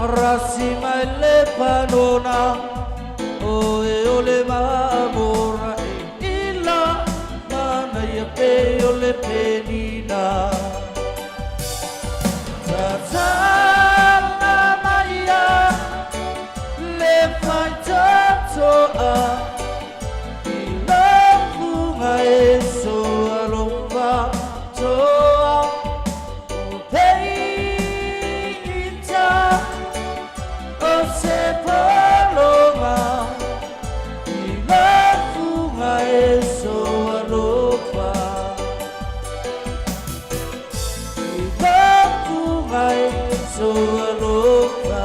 Rasi mai Lepanona, Oe o le mamora e ila, Manaia pei o le penina. Tatala maia le faitotoa i laufuga e soalofa toa Peita o se pologa i laufuga e soalofa I laufuga e soalofa.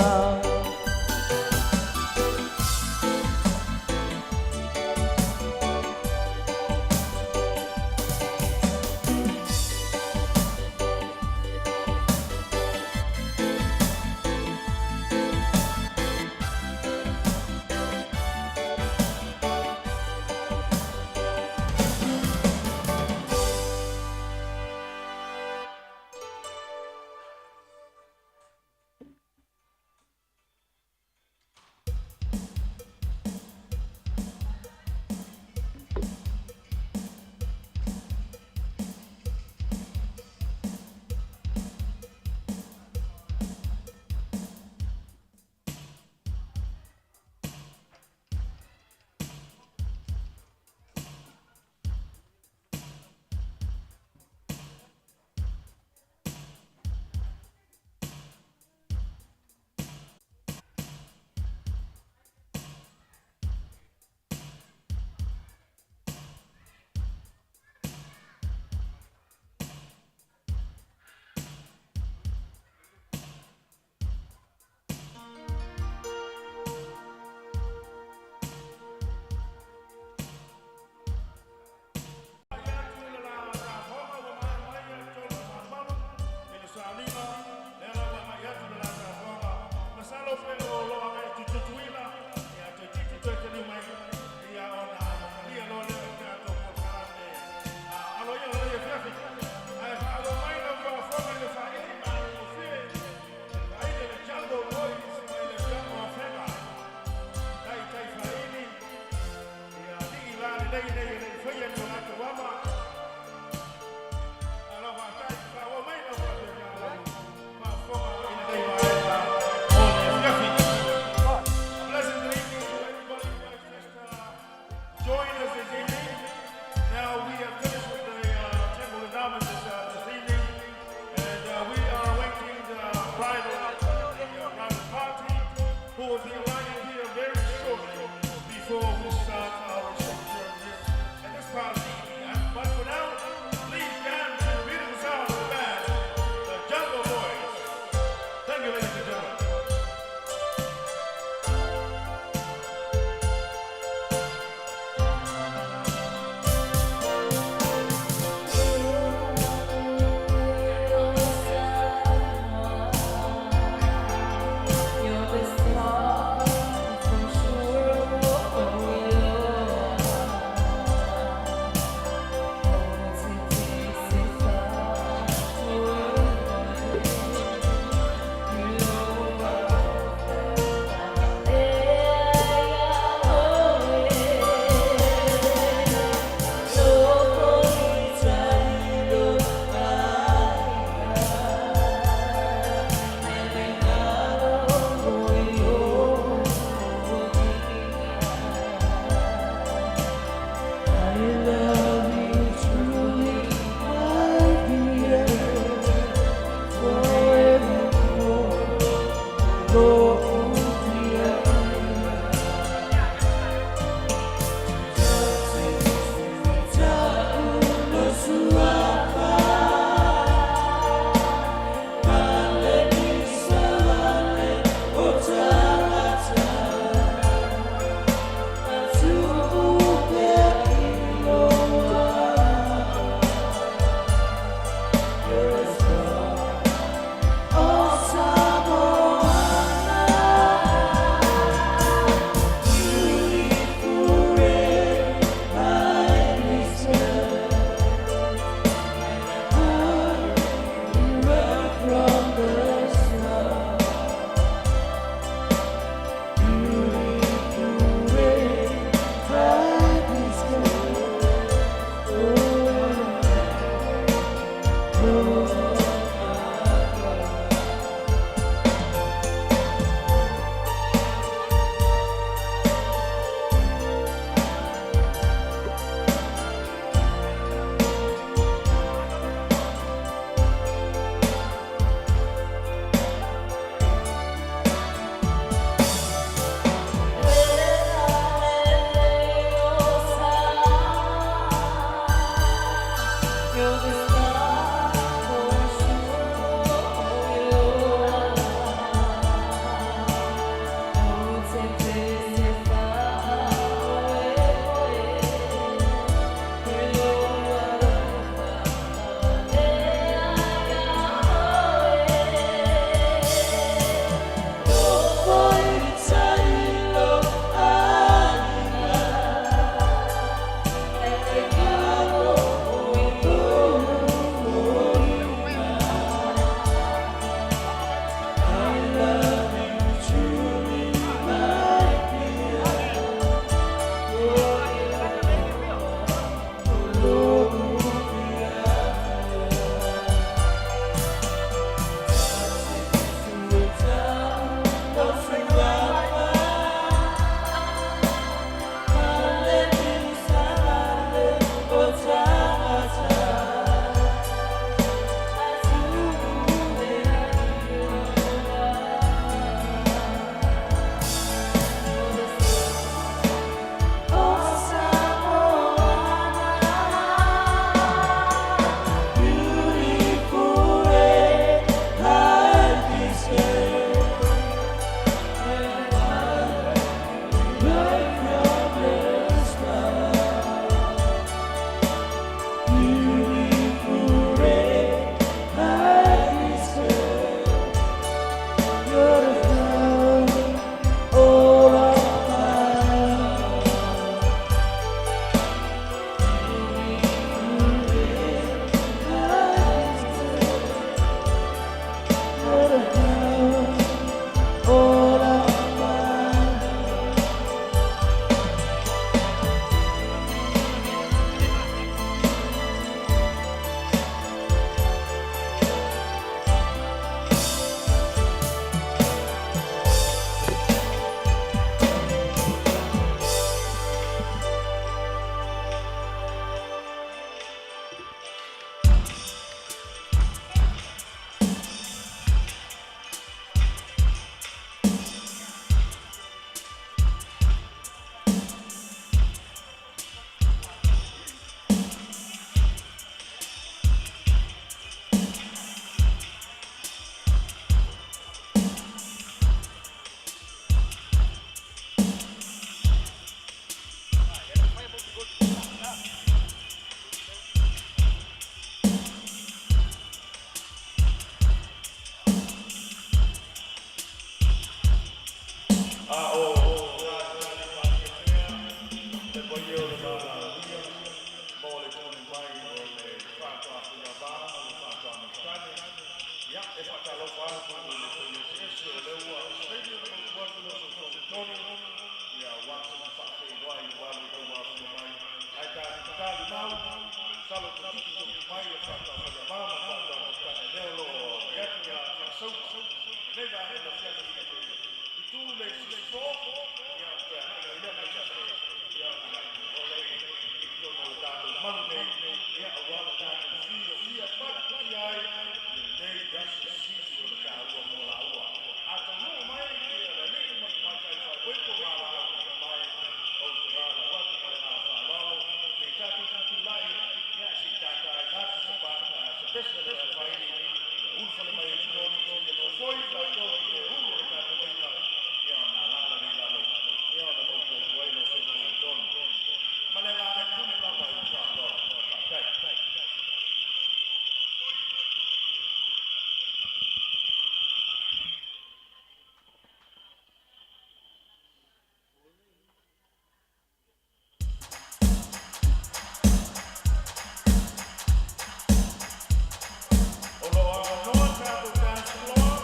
O lo o avanoa tatou dance floor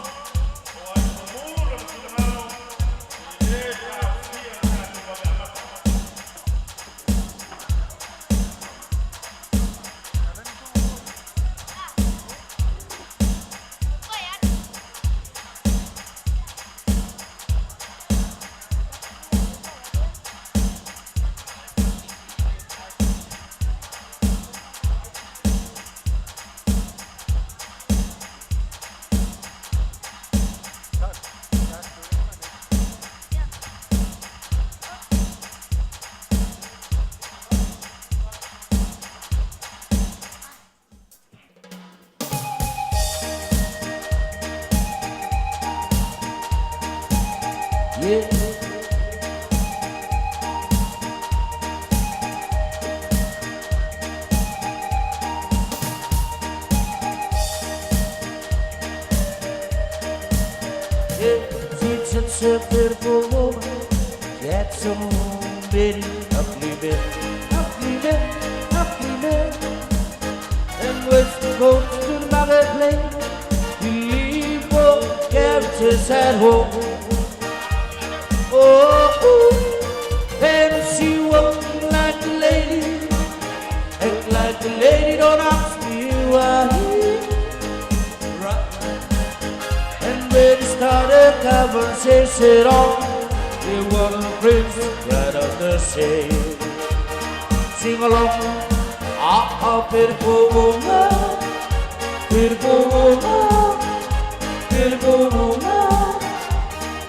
o ai. Yeah. Yeah, she's such a beautiful woman. She had so many ugly men, ugly men, ugly men. And when she goes to the marketplace, you leave all characters at home. Oh, oh, and she walked like a lady, act like a lady, don't ask me why. Right. And when he started conversation on, they were the prince right on the same. Sing along, ah, ah, beautiful woman, beautiful woman, beautiful woman,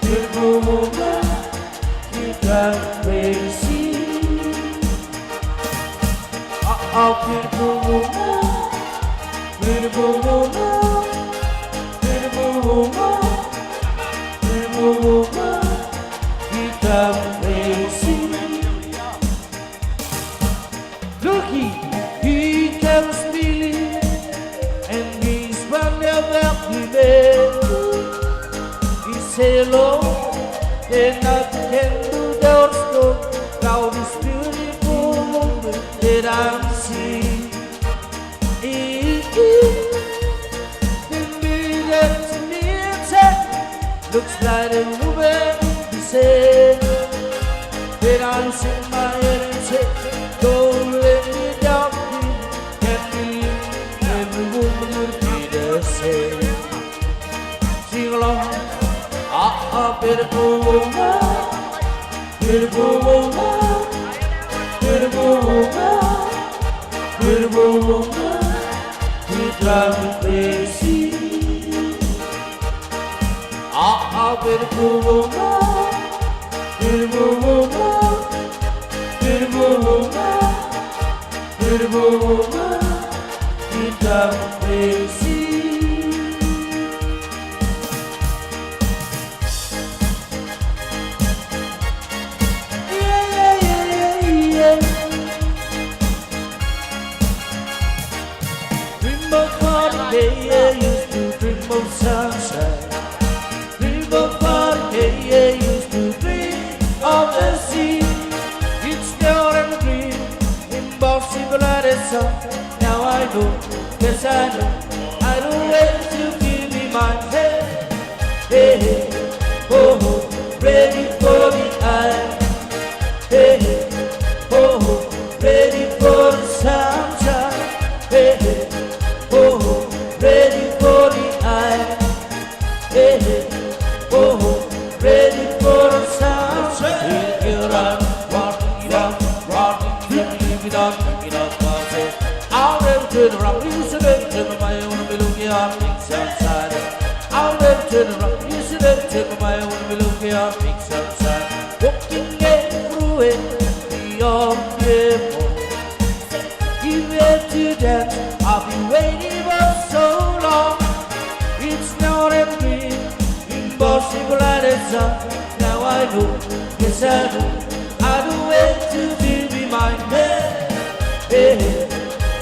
beautiful woman, you drive me crazy. Ah, ah, beautiful woman, beautiful woman, beautiful woman, beautiful woman, you drive me crazy. Looky, he kept smiling, and he's one of man. He said hello, then I can do the stone. Now this beautiful woman that I'm seeing. Looks like a woman, he said. Then I shake my head and say, don't let me down, please. Can't believe every woman would be the same. Sing along, ah, ah, beautiful woman, beautiful woman, beautiful woman, beautiful woman, you drive me crazy. Ah, ah, beautiful woman, beautiful woman, beautiful woman, beautiful woman, you drive me crazy. Yeah, yeah, yeah, yeah, yeah. Dream of party, yeah, used to dream of sunshine. Dream of party, yeah, used to dream of the sea. It's not a dream, impossible at its all. Now I know, yes I know, I don't wait to give me my head. Hey, hey, oh, oh, ready for the eye. Hey, hey, oh, oh, ready for the sunshine. Hey, hey, oh, oh, ready for the eye. Hey, hey, oh, oh, ready for the sunshine. Get up, rock it up, rock it up, it up, it up. I'll never turn around, you should never turn my mind, wanna be looking at things outside. I'll never turn around, you should never turn my mind, wanna be looking at things outside. Walking everywhere, beyond beautiful. You have to dance, I've been waiting for so long. It's not a dream, impossible at its all. Now I know, yes I know, I don't wait to be mine. Hey, hey, hey,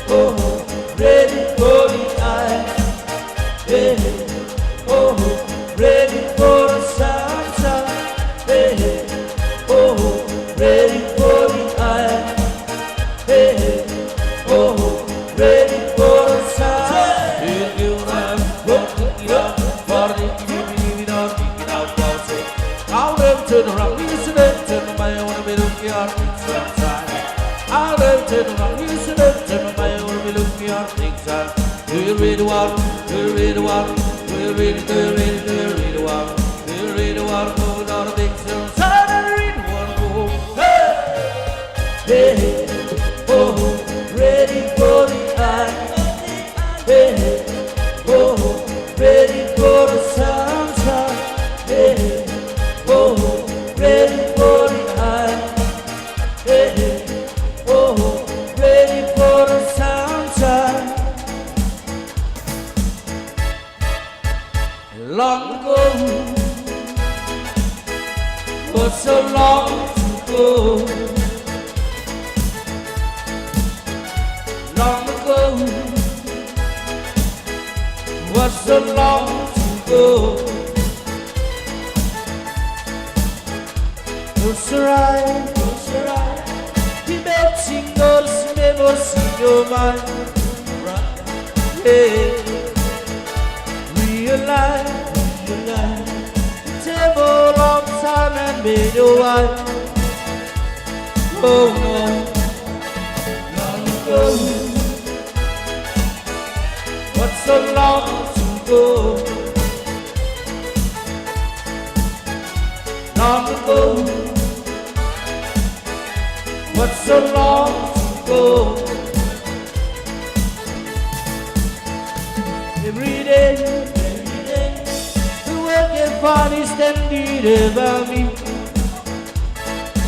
oh, oh, ready for the eye. Hey, hey, oh, oh, ready for the sunshine. Hey, hey, oh, oh, ready for the eye. Hey, hey, oh, oh, ready for the sunshine. I'll never turn around, you should never turn my mind, wanna be looking at things outside. I'll never turn around, you should never turn my mind, wanna be looking at things outside. Do you really want, do you really want, do you really, do you really, do you really want, do you really want to go down the big outside and really want to go? Hey, hey, hey, oh, oh, ready for the eye. Hey, hey, oh, oh, ready for the sunshine. Hey, hey, oh, oh, ready for the eye. Hey, hey, oh, oh, ready for the sunshine. Long ago, What's so long to go? Long ago. What's so long to go? Close your eyes, close your eyes. Imagine those memories in your mind. Yeah. Realize, realize. It's a long time and made a while. Oh no, long ago. What's so long to go? Long ago. What's so long to go? Every day, every day, the work and party standing about me.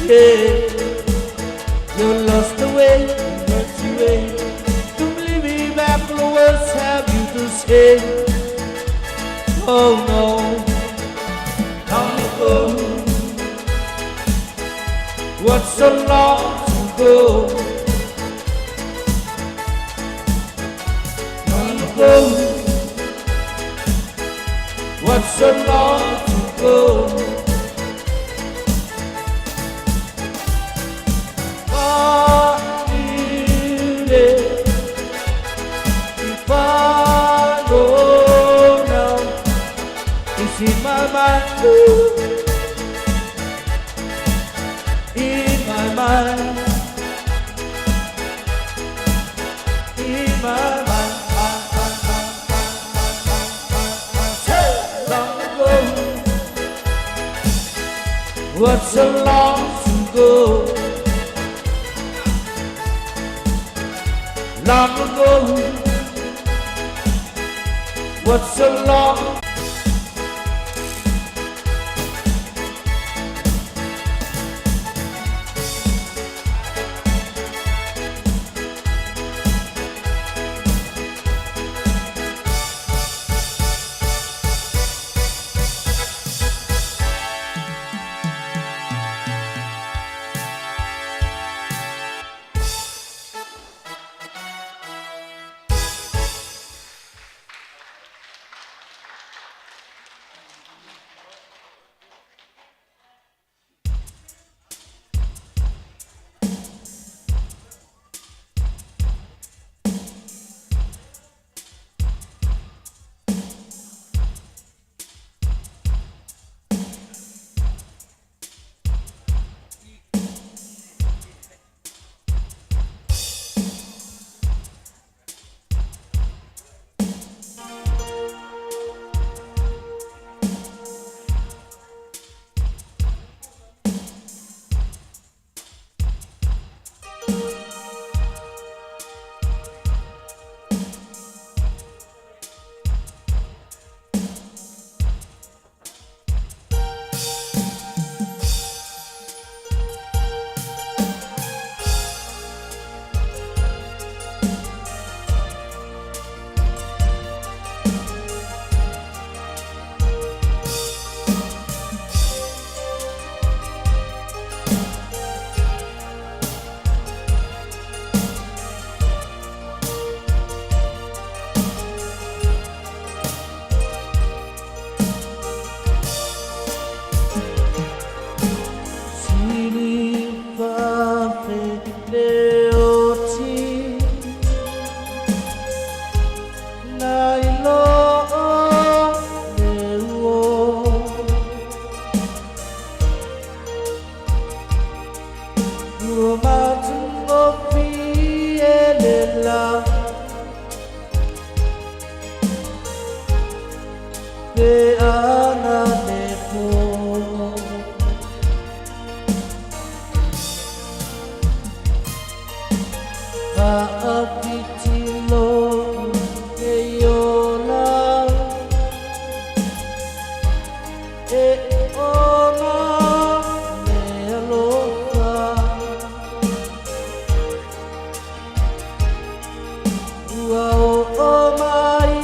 Yeah, you lost the way, lost the way. To leave me back, the words have you to say. Oh no, long ago. What's so long to go? Long ago. What's so long to go? Fa'ile, if I go now, it's in my mind, in my mind, in my mind. Say, long ago, what's so long to go? Long ago, what's so long? Ua o mai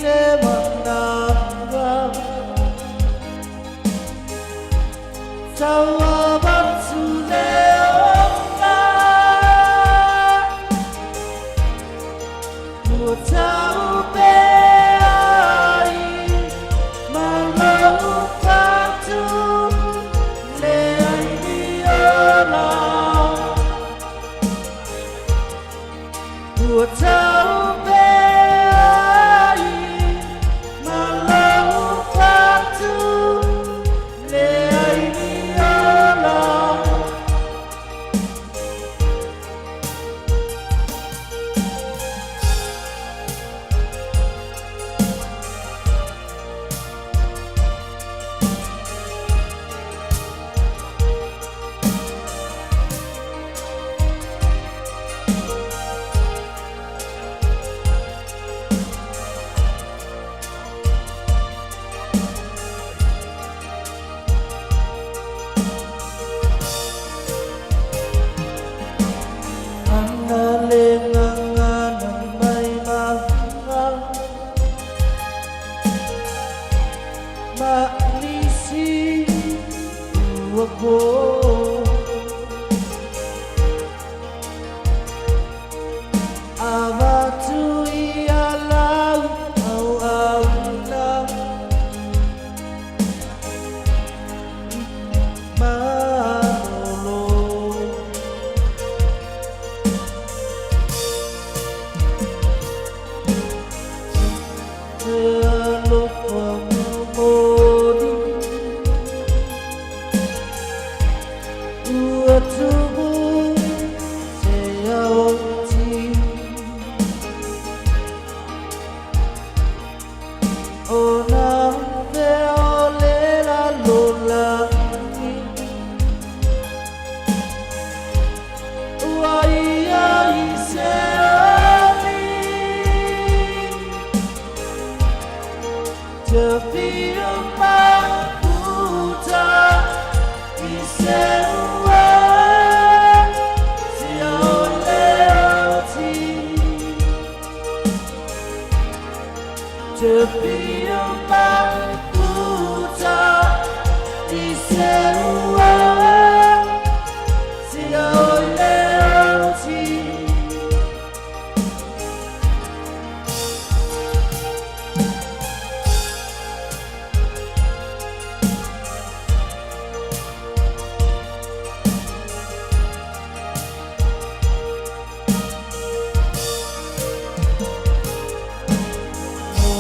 le manawa. tau pea ai ma lou fatu leai ni ola. Ua tau pea ai ma lou fatu leai ni ola. Ana le gagana mai mafuga ma nisi ua po. Avatu ia lau auauna malolo. Te alofa momoli ua tumu se aoti. O nā mea o le lalolagi ua ia i se oli. Te whiu mafuta i se ua sia o le oti. Te whiu mafuta i se ua sia o le oti.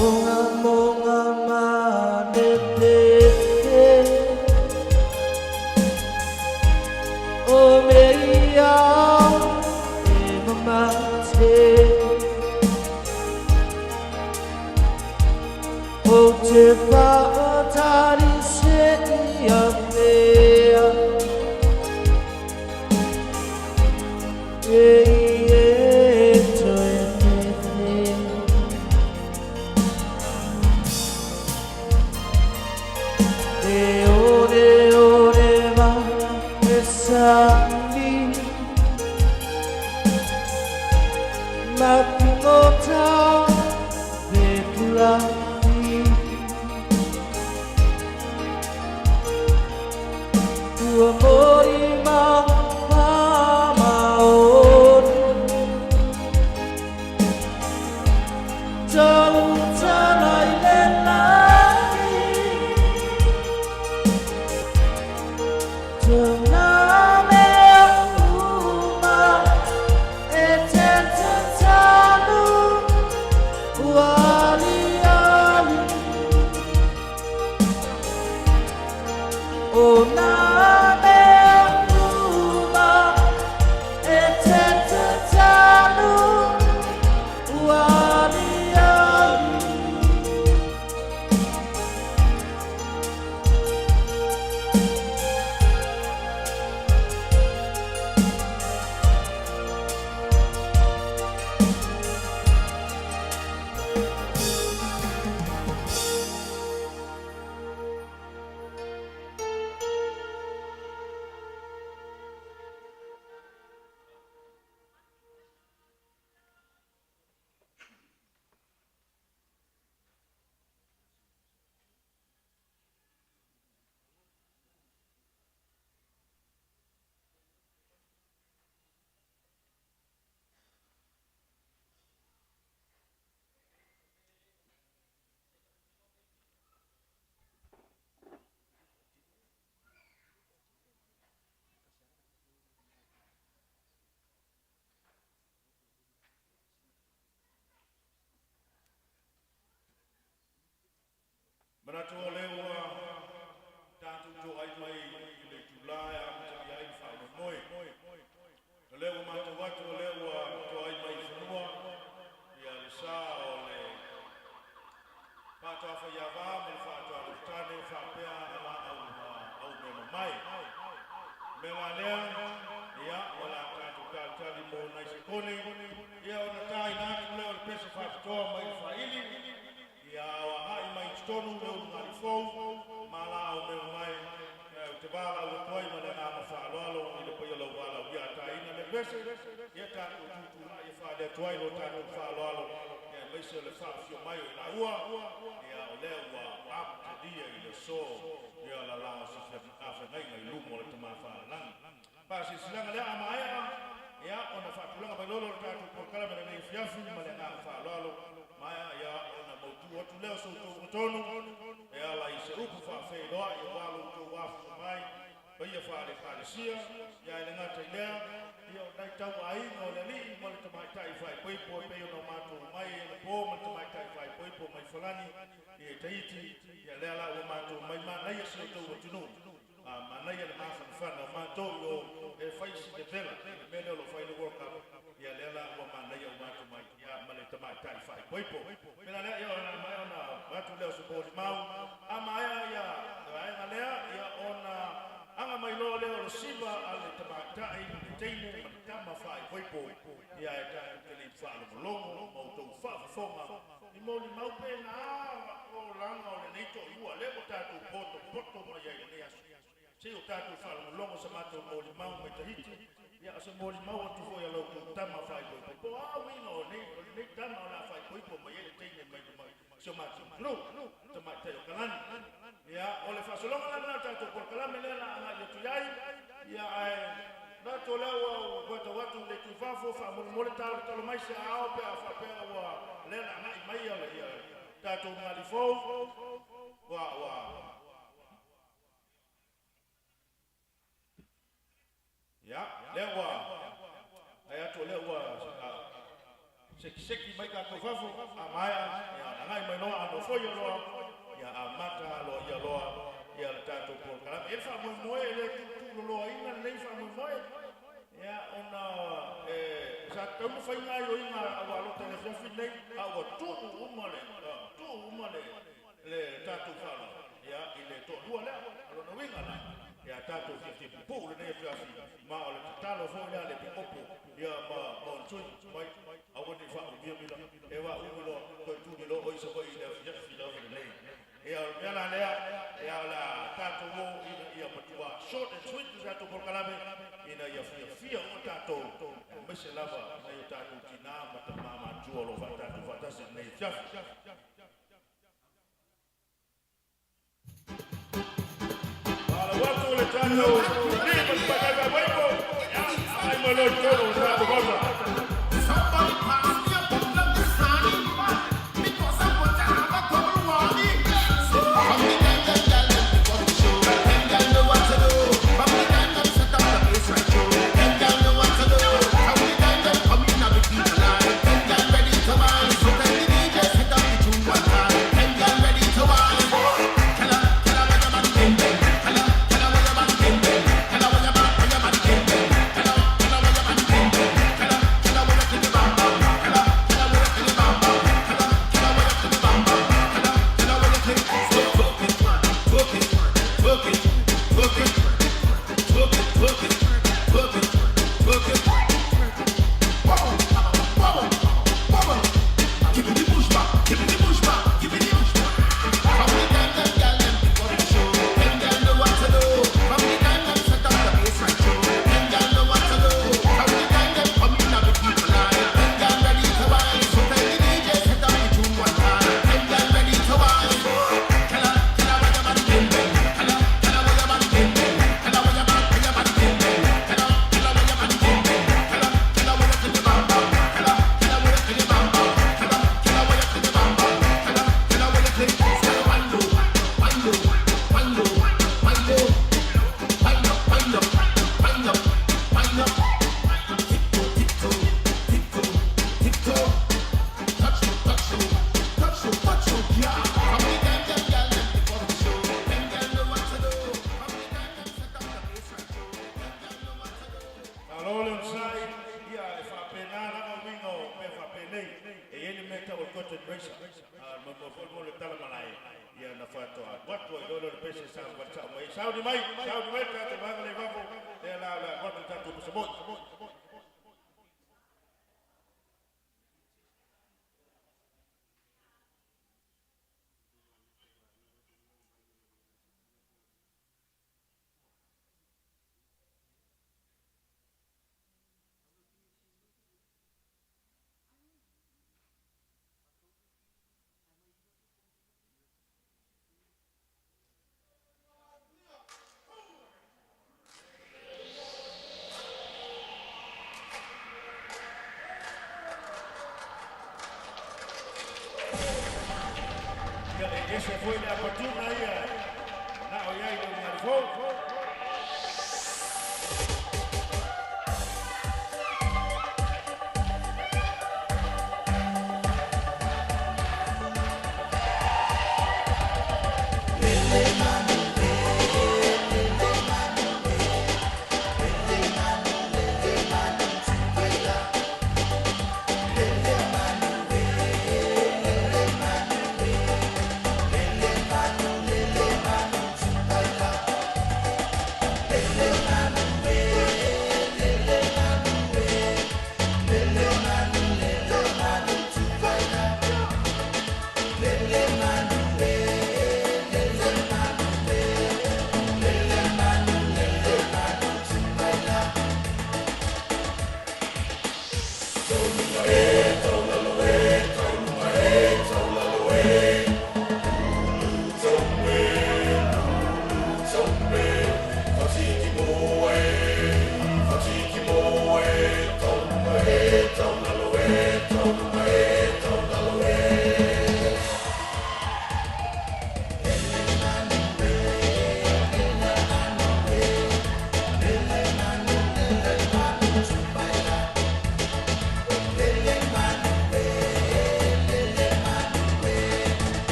Monga monga manete o mea e mamate. O te whaatari se ia mea e i e toe tete. E ore ore ma e sani Makingota Vetulati. Ua mori ma maoni Tau tala i le lagi. Tōna mea uma e te tatalo ua aliali. O nā mea uma e te tatalo ua aliali. Manatu o lea ua tatou toai mai i le itulā e amatalia ai le faamoemoe. O lea ua matau atu o lea ua toai mai i fanua ia le sa o le Faatoa Faiava ma le Faatoa Lutane faapea laau ma au mea mamae. Mea la lea, ia, o le a tatou talitali mo nai sekone, ia ona taina atu lea o le pese faapitoa mai le faili, ia agai mai i totonu le ulugali fou ma laau mea mamae. Ou te valaau atu ai ma le agaga faaaloalo i le paia o lau valaau ia taina le pese, ia tatou tutulai e faale atu ai lo tatou faaaloalo, ia aemaise o le faafio mai o i laua, ia o lea ua amatalia i le aso ia la o se afegaiga i luma o le Tama Faalelagi. Faasilasilaga lea a maea, ia ona faatulaga mai lolo le tatou polokalame lenei afiafi ma le agaga faaaloalo maea, ia ona mautu atu lea o so outou tonu e ala i se upu faafeiloai aua lo outou afifio mai paia faale-Ekalesia, ia e le gata i lea, ia o nai tauaiga o le alii ma le tamaitai faaipoipo e pei ona o matou mai le po ma le tamaitai faaipoipo mai Falani i Tahiti. Ia lea la ua matou mai, manaia si outou atunuu, manaia le mafanafana o matou o e fai si vevela le mea lea o lo o fai le World Cup. Ia lea la ua manaia o matou mai ia ma le tamaitai faaipoipo. Mea lea ia ona mai ona atu lea o se molimau a maea ia vaega lea, ia ona aga mai loa lea o le siva a le tamaitai ma le teine ma le tama faaipoipo. Ia e tatou te le faalogologo ma outou faafofoga i molimau pe na olaga o lenei toalua lea ua tatou potopoto mai ai lenei aso. Se o tatou faalogologo sa matou molimau mai Tahiti, ia o se molimau atu foi a lau outou tama faaipoipo po a uiga o lenei tama o le a faaipoipo mai ai le teine mai mai si o matou atunuu tamaitai o Kalani. Ia o le faasologa la lena o tatou polokalame lea la agai atu i ai. Ia ae manatu o lea ua matau atu le tuifafo faamolemole talo mai se aao pe a faapea ua lea na agai mai ia tatou malifou ua ia lea ua ai atu o lea ua sekiseki mai tatou fafo a maea, ia agai mai loa a nofoia loa, ia amata loa ia loa ia le tatou polokalame. E le faamoemoe e le tuutuuloloaina lenei faamoemoe, ia ona e sa tatau ona fai gaoioiga aua lota i le afiafi lenei, a ua tuu uma le tuu uma le tatou faaaloalo ia i le toalua lea. O lona uiga la, ia tatou fiafia pupuu lenei afiafi, ma o le tatalo foi lea a le pikopo ia ma ona sui mai aua ne i faaumia mila e vaaumi loa toe tuli loa oi Savaii i le afiafi lava lenei. Ia o le mea la lea, ia o le a tatou o ina ia matua short and sweet le tatou polokalame ina ia fiafia uma tatou, aemaise lava nai o tatou tinā ma tamā matua o lo o faatatou faatasi i lenei afiafi. Valaau atu le tatou alii ma le tamaitai faaipoipo, ia agai mai loa i totonu o le tatou Maota. Somebody pass me a bottle of Dasani because I want to have a couple warning. From the time them gyal them pick up the show, them gyal know what to do. From the time them set up the place right show, them gyal know what to do. From the time them come in a between the line, them gyal ready to wine. So tell the DJ set up the tune one time, them gyal ready to wine. Tell her, tell her where your man been been. Tell her, tell her where your man been been. Tell her where your man been been. Tell her, tell her where your man been been. Tell her, fundraiser. Mo mo foi mo le tala malae. Ia na faatoa alu atu ai loa lea o le pese sa savali sao mai ai. Sauni mai, sauni mai le tatou vaega lea i fafo, lea la o le a alu atu le tatou pese moi. Ia, e ese foi le apatuna ia e manao i ai le ulugalifou.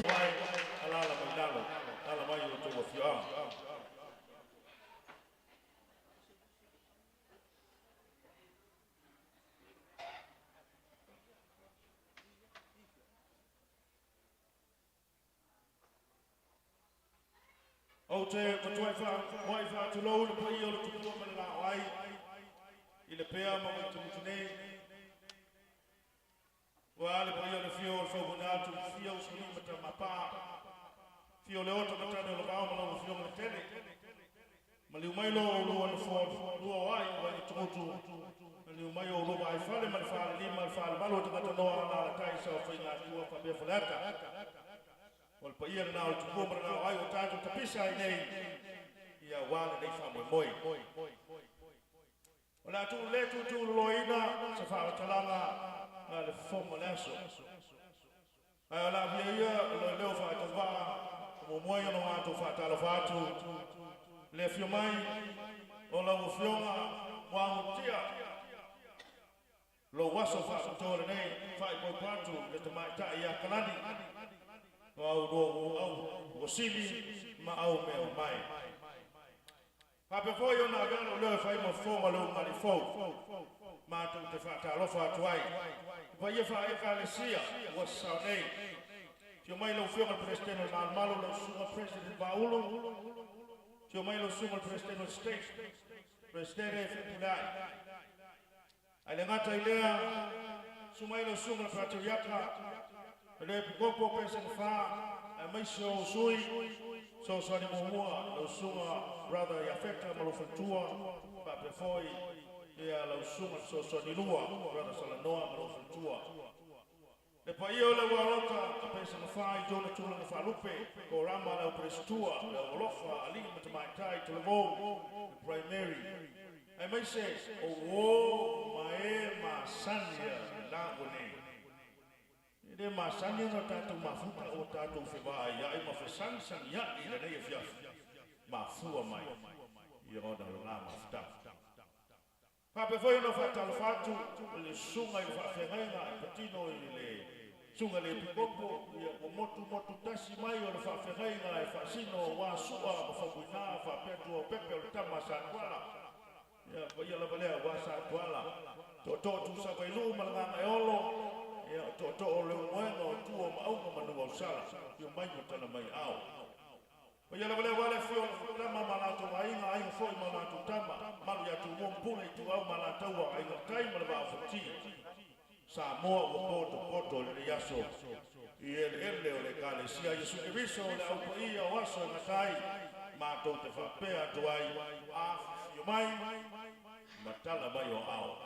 Mai, alaala mai lalo, alaala mai i o outou afioaga. Ou te matuai muai faatulou le paia o le Tupua ma le Laoai i le pea ma Vaituutu nei. Ua le paia o le fio o le Fauvenatu, fio o Usoalii ma Tamapaa, fio o Leota ma Tane o Lavao ma lau Afioga le Tele. Maliu mai lo oulua nofoa lua o ai o Vaituutu, maliu mai o oulua vaaifale ma le falelima le falemalu o tagata noa alaalatai saofaiga atua faapea Faleata. O le paia lena o le Tupua ma le Laoai ua tatou tapisa ai nei ia aua lenei faamoemoe. O le a tuu le tuutuuloloina se faamatalaga a le fofoga o le aso. Ae o le a via ia o le leo faatauvaa o muamua ai ona matou faatalofa atu le afio mai o lau Afioga Muagututia lou aso faapitoa lenei faaipoipo atu le tamaitai ia Kalani o au lua au ua sili ma au mea mamae. Faapea foi ona avea lou leo e fai ma fofoga o le ulugalii fou matou te faatalofa atu ai i paia faale-Ekalesia ua sasao nei. Afio mai lau Afioga i le Peresetene o le Malumalu, lau Susuga President Vaaulu. Afio mai lau Susuga i le Peresetene o le State, Peresetene Fepuleai. Ae le gata i lea, susu mai lau Susuga i le Patriaka, le Epikopo Peseta aemaise o sui fesoasoani muamua, lau Susuga Brother Iafeta ma lou faletua, faapea foi ia lau Susuga fesoasoani lua, Brother Salanoa ma lou faletua. Le paia o le ua a Peseta i tona tulaga faalupe, ko rama le au peresetua, le au alofa, alii ma tamaitai, talavou, le primary. Aemaise o uō ma e masani a le la ua nei. E le masani ona tatou mafuta ua tatou fevaaiai ma fesagisagiai i lenei afiafi. mafua mai ia ona o lona mafutaga. Faapea foi ona faatalofa atu i le susuga i le faafeagaiga e patino i le susuga i le Epikopo, ia ua motumotu tasi mai o le faafeagaiga e faasino aua Sua ma Faumuina faapea Tuaopepe o le tama a Satuala. Ia, paia lava lea aua Satuala, tootoo Tusavailuu ma le Gagaeolo, ia o tootoo o Leulumoega o Tua o Maauga ma Nuuausala, afio mai ma tala mai ao. Paia lava lea aua le afio o Tama ma latou aiga, aiga foi ma latou tama, malu ia Tumua ma Pule, Ituau ma Alataua, Aiga i le Tai ma le Vaa o Fonoti. Samoa ua potopoto i lenei aso i eleele o le Ekalesia a Iesu Keriso o le Au Paia o aso e gata ai, matou te faapea atu ai, Afifio mai ma tala mai o aao.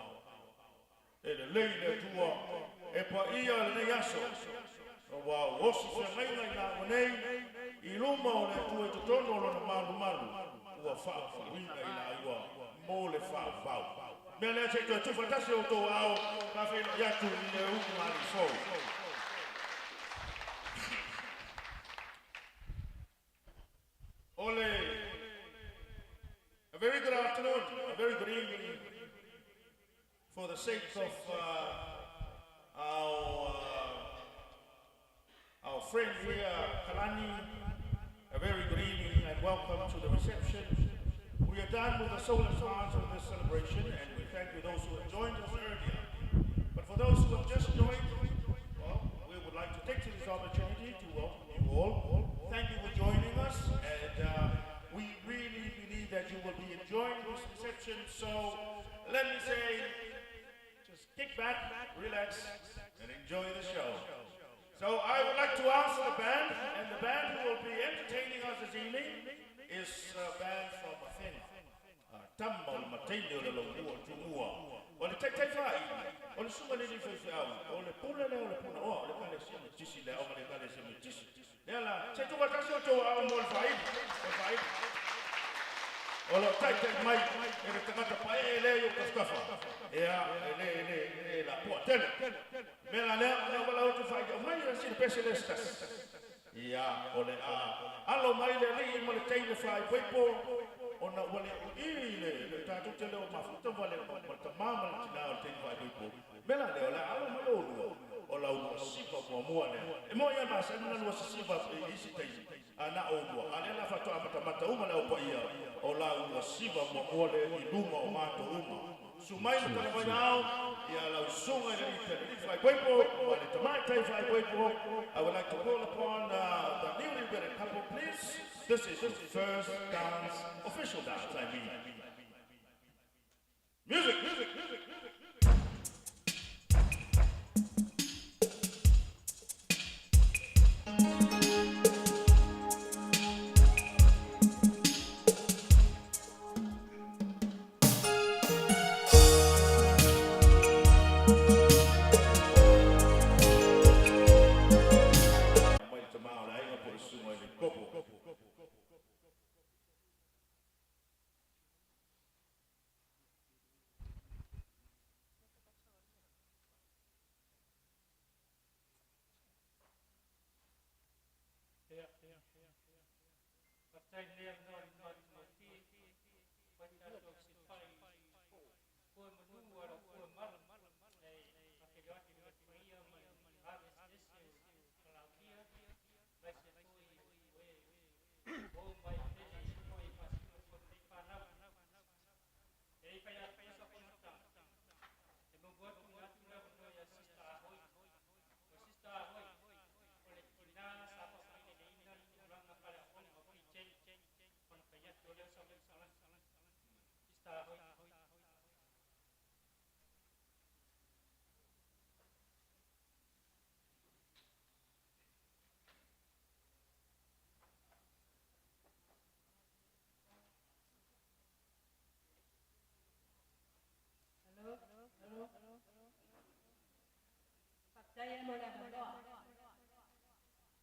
E lelei le Atua, e paia lenei aso, ua osi feagaiga i laua nei i luma o le Atua i totonu o lona malumalu, ua faafouina i laua mo le faavavau. Mea lea se i toe tuufaatasi o outou aao, faafeiloai atu i le ulugalii fou. Ole, a very good afternoon, a very good evening. For the sake of our friend here, Kalani, a very good evening and welcome to the reception. We are done with the solemn part of this celebration, and we thank you those who have joined us earlier. But for those who have just joined, well, we would like to take this opportunity to welcome you all. Thank you for joining us, and we really believe that you will be enjoying this reception. So let me say, just kick back, relax, and enjoy the show. So I would like to ask the band, and the band who will be entertaining us this evening is a band from Afega. Tama o le mataine o le laumua o Tumua. O le taitai fai, o le susuga i le faifeau, o le pule lea o le Punaoa, o le Ekalesia Metotisi, le aoga le Ekalesia Metotisi. Lea la, se tuufaatasi outou aao mo le faaili, mo le faaili. O lo taitai mai e le tagata paee lea i ou tafatafa. Ia, e le, e le, e le la poa tele. Mea la lea, o lea ua lau atu faaili, aumai le sina pese lea se tasi. Ia, o le a alo mai le alii ma le teine faaipoipo, ona ua le ui le, le tatou te le o mafuta ma le, ma le tamā ma le tinā o le teine faaipoipo. Mea la lea, o le a alo mai oulua, o lau lua siva muamua lea. E moni lava masani ona lua sisiva i isi taimi, a na oulua. A lea la faatoa matamata uma le au paia, o lau lua siva muamua lea i luma o matou uma. Susu mai ma tala mai ao, ia lau susuga i le alii faaipoipo, ma le tamaitai faaipoipo. I would like to call upon the newly wedded couple, please. This is the first dance, official dance, I mean. Music, music, music, music, music. Mai le tamā o le aiga po o le susuga i le Epikopo. Ia, faafetai i lenei avanoa i le matagofie ua tatou fesilafai fue manu a lau fue mala e faafeiloai atu i le paia ma le ave eseese o Kalaulia aemaise foi o e o mai tele foi faasino foi lenei fanau. E fai atu sa faamatalaga e muamua atu tuuina atu le avanoa ia Sister Ahoi. O Sister Ahoi o le tina sa faasaileleina le tulaga faaleaoaoga o PJ ona fai atu lea o sau faamatalaga. Sister Ahoi. Hello, hello. Faafetai ai mo le avanoa.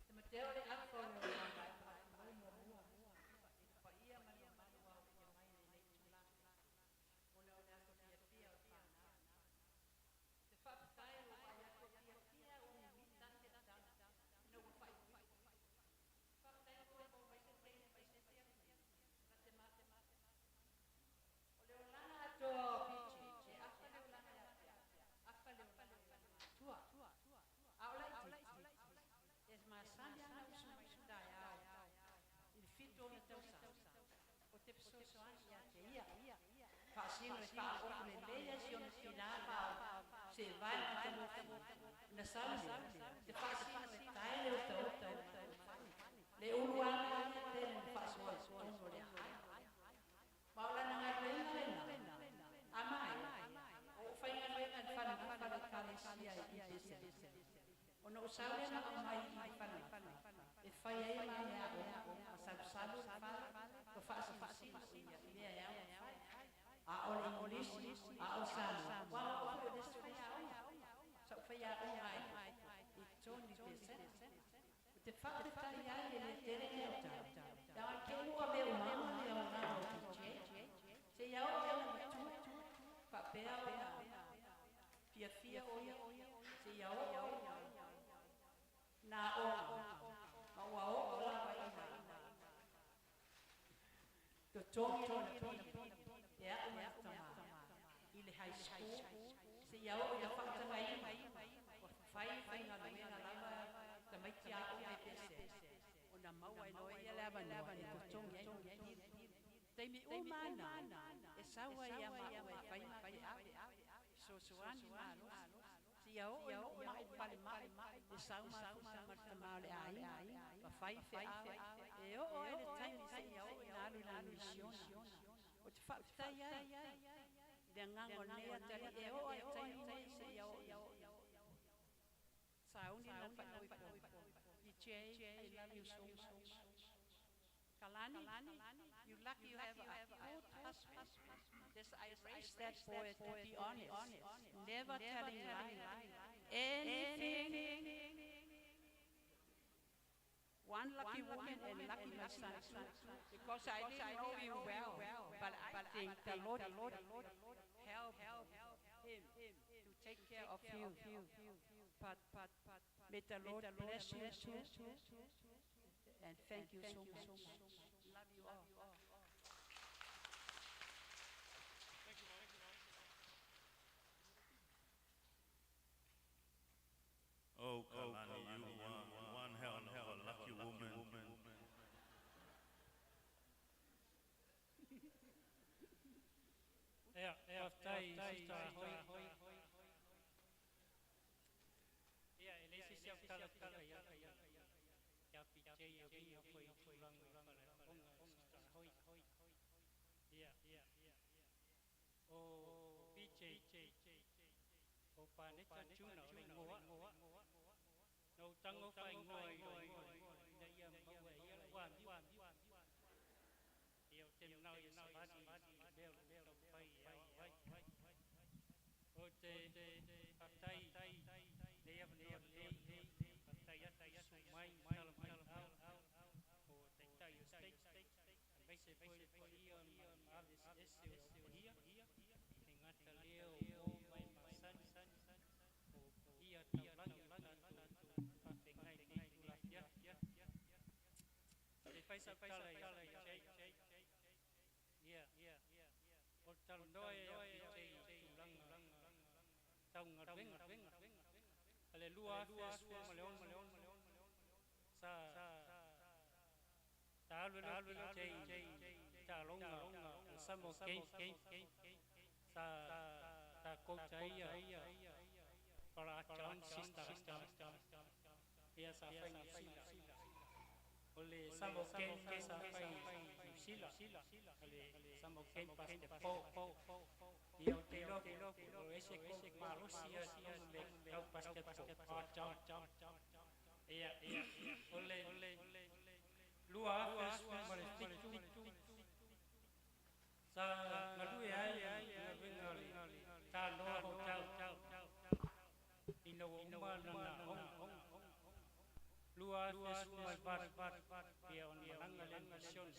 Te mateo le afa o le olaga e faatulou muamua i le paia ma le mamalu aofia mai i lenei itula ona o le aso fiafia o le fanau. Te faafetai ua vaai atu ua fiafia ua mimita se tala ina ua faaipoipo. Faafetai foi ua maua mai se taimi mai se isi atunuu. Faasino e faaoo lelei ai si ona tinā ma sevae matagofie. Ona sau lea, te faasino e tae le otaota o le fale. Le uluaga ia lea na faasoa i totonu o le aai. Ma o lana galuega lena, a maea, o ou faigaluega i le falegafa a le Ekalesia i Pesega. Ona ou sau lea ma aumai i le falegafa e fai ai ma mea aoga ma salusalu le fale ma faasinosino i mea e ao ona fai. A o le Igilisi, a o le Samoa, aua o au foi o le isi faiaoga, sa ou faiaoga ai foi i totonu i Pesega. Ou te faafetai ai e le tele mea o tala, leaga i te i ua avea uma le aoga o PJ. Seia oo ina matua, faapea ona fiafia o ia, seia oo ina na aoga, ma ua oo lava ina totogi lona pili e au ma le tamā i le high school, seia oo ina faatagaina, ua fai faigaluega lava tamaiti aoga i Pesega, ona maua ai loa e ia le avanoa e totogi ai lona pili. Taimi uma lava na, e sau ai ia maua e fai ma feau, fesoasoani malosi, seia oo ina ou mau palemai, e sau mafuta ma le tama o le aiga, ma fai feau, e oo ai le taimi seia oo ina alu i lana misiona. Ou te faafetai ai i le agaga o lenei atalii e oo lava i le taimi lenei seia oo ina sauni lana faaipoipo. PJ, I love you so much. Kalani, you lucky you have a good husband. Yes, I raised that boy to be honest, never telling lie. Anything. One lucky woman and lucky my son too, because I didn't know him well, but I think the Lord help him to take care of you. But may the Lord bless you too, and thank you so much. Love you all. Oh, Kalani, you are one hell of a lucky woman. Ia, faafetai Sister Hoi. Ia, e leai se isi au tala tala ia ia PJ e uiga foi i tulaga faaleaoga Sister Hoi. Ia, o PJ, o Paneta Tuna o le igoa. Na ou tago faaigoa i lou igoa ina ia maua e ia lou amio. Ia, ou te manao ia savali i le mea o lo o taumafai e aoao ai. Ou te faafetai i lenei avanoa lelei, faafetai atu i susu mai ma tala mai le ao o Taitai o State, aemaise foi le paia ma le maave eseese o le au paia, e gata lea o uo ma e masani, o paia taulagi o tatou faafeagai i lenei itula afiafi. A o le i fai sau tala ia PJ, ia, o le talanoa ia PJ i tulaga tau galuega. A le 2016 sa alu ai loa PJ i taaloga o le Samoa Games, sa ta coach ai ia Brother John Sister ia sa fai Niu Sila. O le Samoa Games sa fai Niu Sila, o le Samoa Games basketball. Ia, ou te iloa foi o ese coach malosi ia i totonu o mea tau basketball, Brother John. Ia, o le 2017 sa galue ai i le galuega o le Tanoa Hotel ina ua uma lana aoga. 2018, ia, ona malaga lea i le misiona.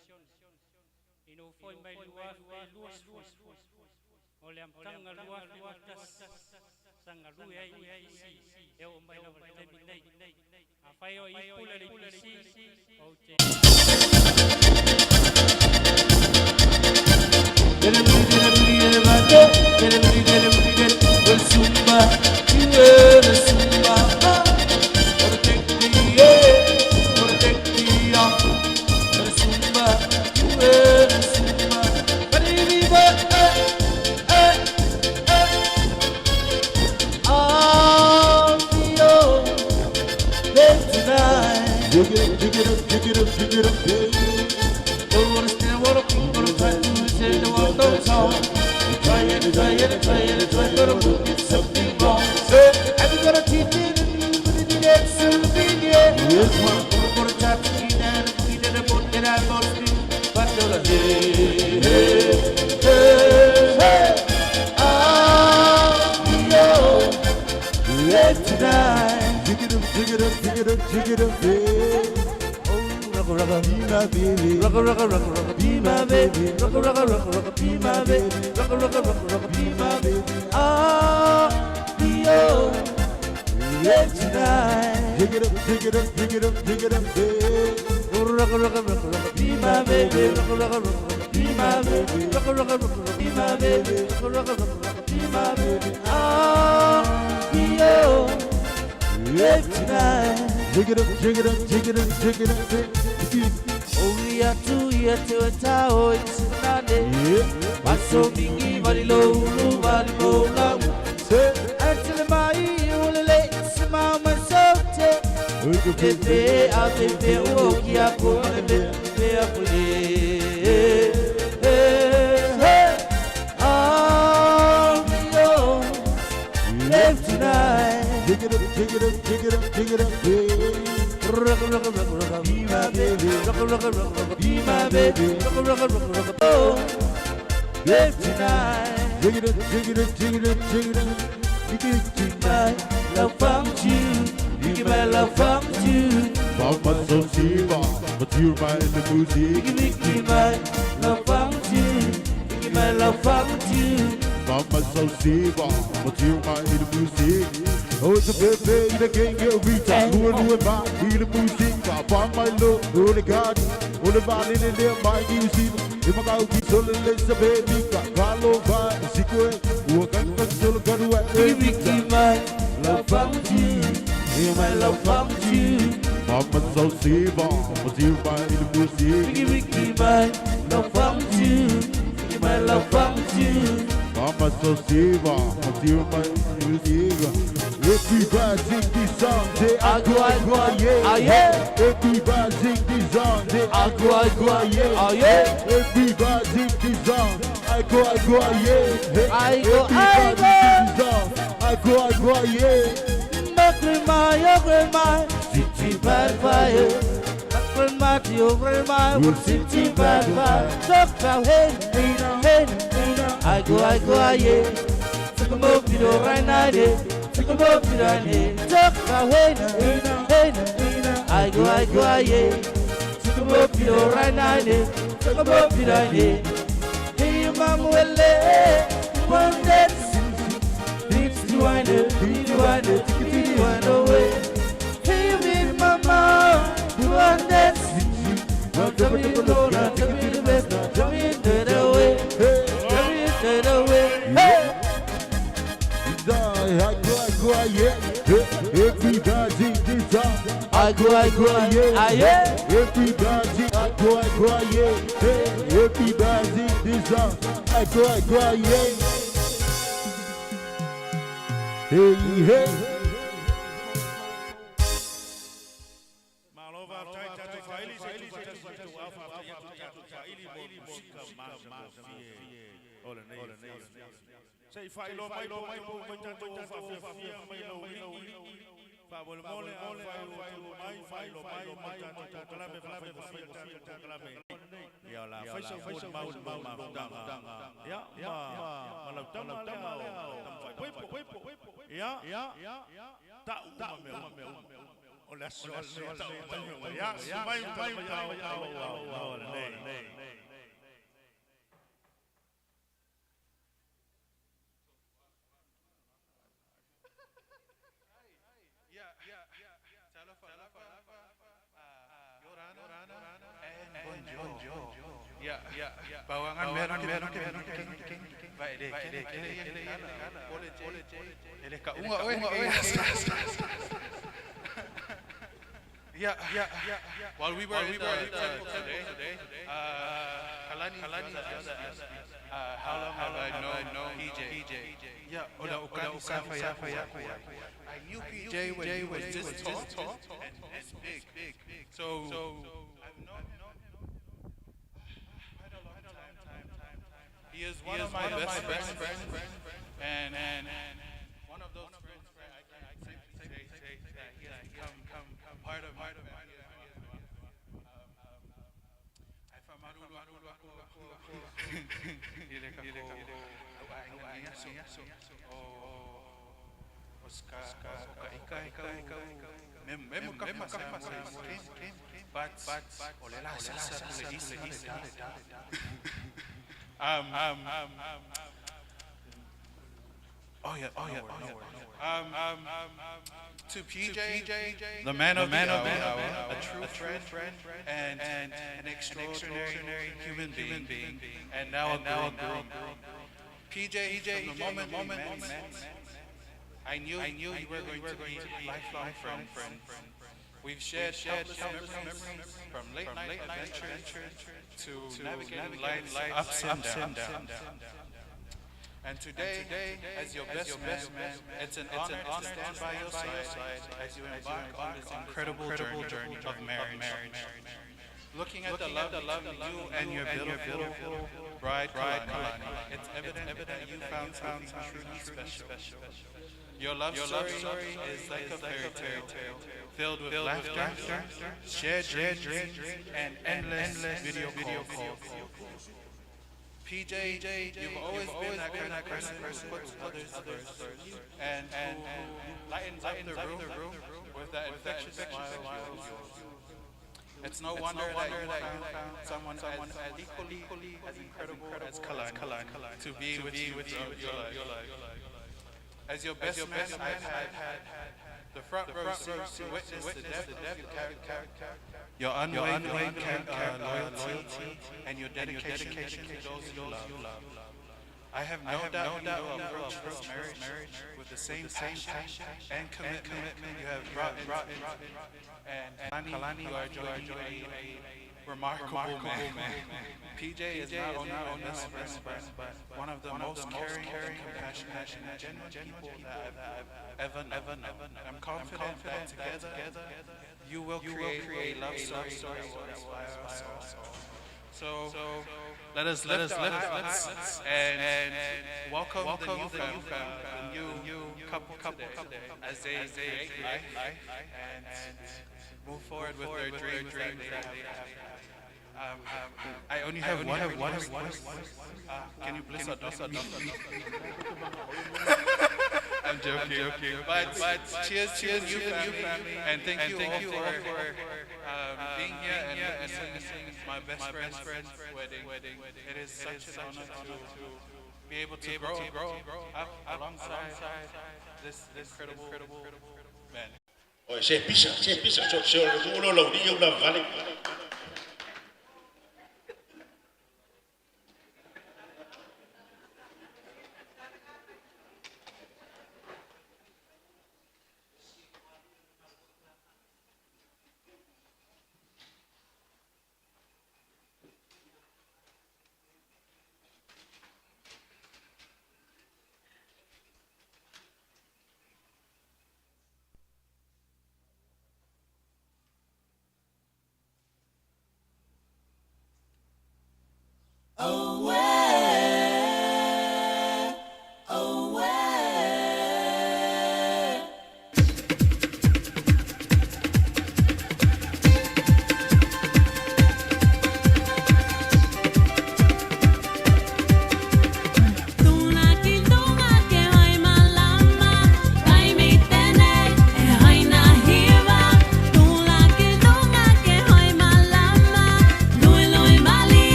Ina ua foi mai 2020, o le amataga 2021 sa galue ai i EPC e oo mai lava i le taimi nei. Afai o i pule le EPC, ou te try, and try, and try, gonna look at something wrong. Have you got a teacher and you put it in that souvenir? Yes, one. Gonna try to get that, get that, get that, but hey, hey, hey, hey. Ah, yo, live tonight. Jig it up, jig it up, jig it up, jig it up, yeah. Oh, rocka, rocka, Be my baby. rocka, rocka, rocka, rocka, be my baby. Rocka, rocka, rocka, rocka, be my baby. Rocka, rocka, rocka, rocka, be my baby. Ah, yo, live tonight. Jig it up, jig it up, jig it up, jig it up, yeah. Rocka, rocka, rocka, rocka, be my baby. Rocka, rocka, rocka, rocka, be my baby. Rocka, rocka, rocka, rocka, be my baby. Rocka, rocka, rocka, rocka, be my baby. Ah, yo, live tonight. Jig it up, jig it up, jig it up, jig it up, yeah. Oh, ia tu ia te o tau i tsunane. Yeah. Maso mingi vali lolu vali mola. Say, Atele mai o le le sma ma sote. Te te a te te o ki a ko le me te a ko le. Hey, ah, yo, live tonight. Jig it up, jig it up, jig it up, jig it up, yeah. Rocka, rocka, rocka, rocka, be my baby. Rocka, rocka, rocka, rocka, be my baby. Rocka, rocka, rocka, rocka, oh, live tonight. Jig it up, jig it up, jig it up, jig it up. Jig it up, jig it My love from you, you give my love from you. up. Mama so Shiva, but you're my in the music. You give my love from you, you give my love from you. Mama so Shiva, but you're my in the music. Oh, it's a baby, the gang get Rita. Who and who and my in the music. By my love, oh the God, oh the body in there, my music. If I go be so let's a baby, Carlo va, Sikwe, who can control Garua, You give my love from you, you my love from you. Mama so Shiva, but you're my in the music. You give my love from you, you give my love from you. Mama so Shiva, but you're my music. Everybody sing this song, say I go, I go, yeah. Ah, yeah. Everybody sing this song, say I go, I go, yeah. Ah, yeah. Everybody sing this song, I go, I go, yeah. I go, I Everybody sing this song, I go, I go, yeah. Makrima, yokrima, city bad fire. Makrima, yokrima, city bad fire. Talk about hey, hey, I go, yeah. Took a move, you know, right now, yeah. Took a move, you know, yeah. Talk about hey, hey, I go, yeah. Took a move, you know, right now, yeah. Took a move, you know, yeah. Hey, mama, well, one dance. Hey, baby, mama, you want that? Tell me the Lord, tell me the best, tell me the way, tell me the way. Hey, I go, I go, yeah. Everybody sing this song, I go, yeah, yeah. Everybody, I go, yeah. Everybody sing this song, I go, yeah. Hey, hey. Bawangan meron baik Yeah. While we were in the temple today, Kalani asked me, how long have I known PJ? Yeah, I knew PJ when he was this tall and this big. So I've known him quite a long time. He He is one of my best friends, and one of those friends that I can simply say that he has become part of my family as well. Ai whamaruru aku i le kako au aiga ni aso o o ska o ka ika ika memu ka pasa but o le la sasa le isi le da. Oh yeah, oh yeah, oh yeah. To PJ, the man of the hour, a true friend, and an extraordinary human being, and now a groom. PJ, from the moment we met, I knew you were going to be lifelong friends. We've shared countless memories from late night adventures to navigating life's ups and downs. And today, as your best man, it's an honor to stand by your side as you embark on this incredible journey of marriage. Looking at the love between you and your beautiful bride, Kalani, it's evident that you found something truly special. Your love story is like a fairy tale, filled with laughter, shared dreams, and endless video calls. PJ, you've always been that kind of person who puts others first and who lightens up the room with that infectious smile of yours. It's no wonder that you found someone as equally as incredible as Kalani to be with you throughout your life. As your best man, I've had the front row seat to witness the depth of your character, your unwavering loyalty, and your dedication to those you love. I have no doubt you will approach this marriage with the same passion and commitment you have brought into it. And Kalani, you are joining a remarkable man. PJ is not only my best friend, but one of the most caring, compassionate, and genuine people that I've ever known. I'm confident that together you will create a love story that will inspire us all. So let us lift our hats and welcome the new family, the new couple today, as they create life and move forward with their dreams that they have. I only have one request. Can you please adopt me? I'm joking. But cheers to the new family, and thank you all for being here and witnessing my best friend's wedding. It is such an honor to be able to grow up alongside this incredible man. O se pisa, se pisa, so se o lo lo ni una vale.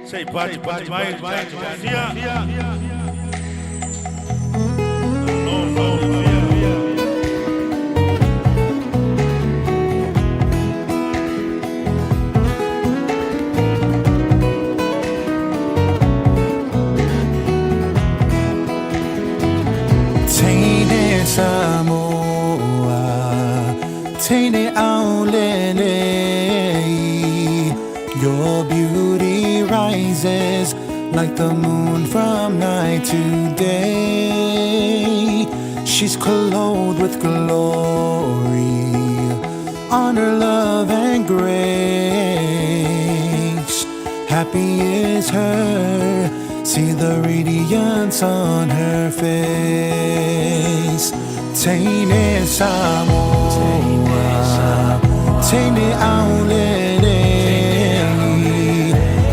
Sei pati pati mai, mai, mai, like the moon from night to day. She's clothed with glory, honor, love, and grace. Happy is her, see the radiance on her face. Teine Samoa, Teine Aulele,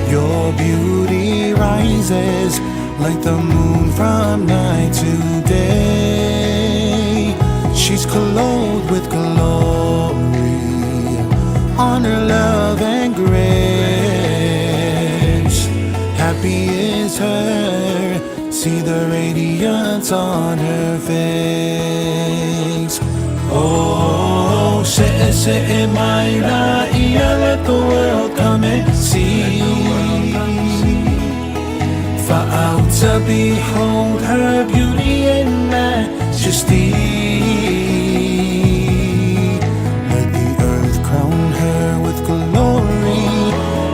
your beauty rises like the moon from night to day. She's clothed with glory, honor, love, and grace. Happy is her, see the radiance on her face. Oh, se se mai la ia, let the world come and see. Far out to behold her beauty and majesty. Let the earth crown her with glory.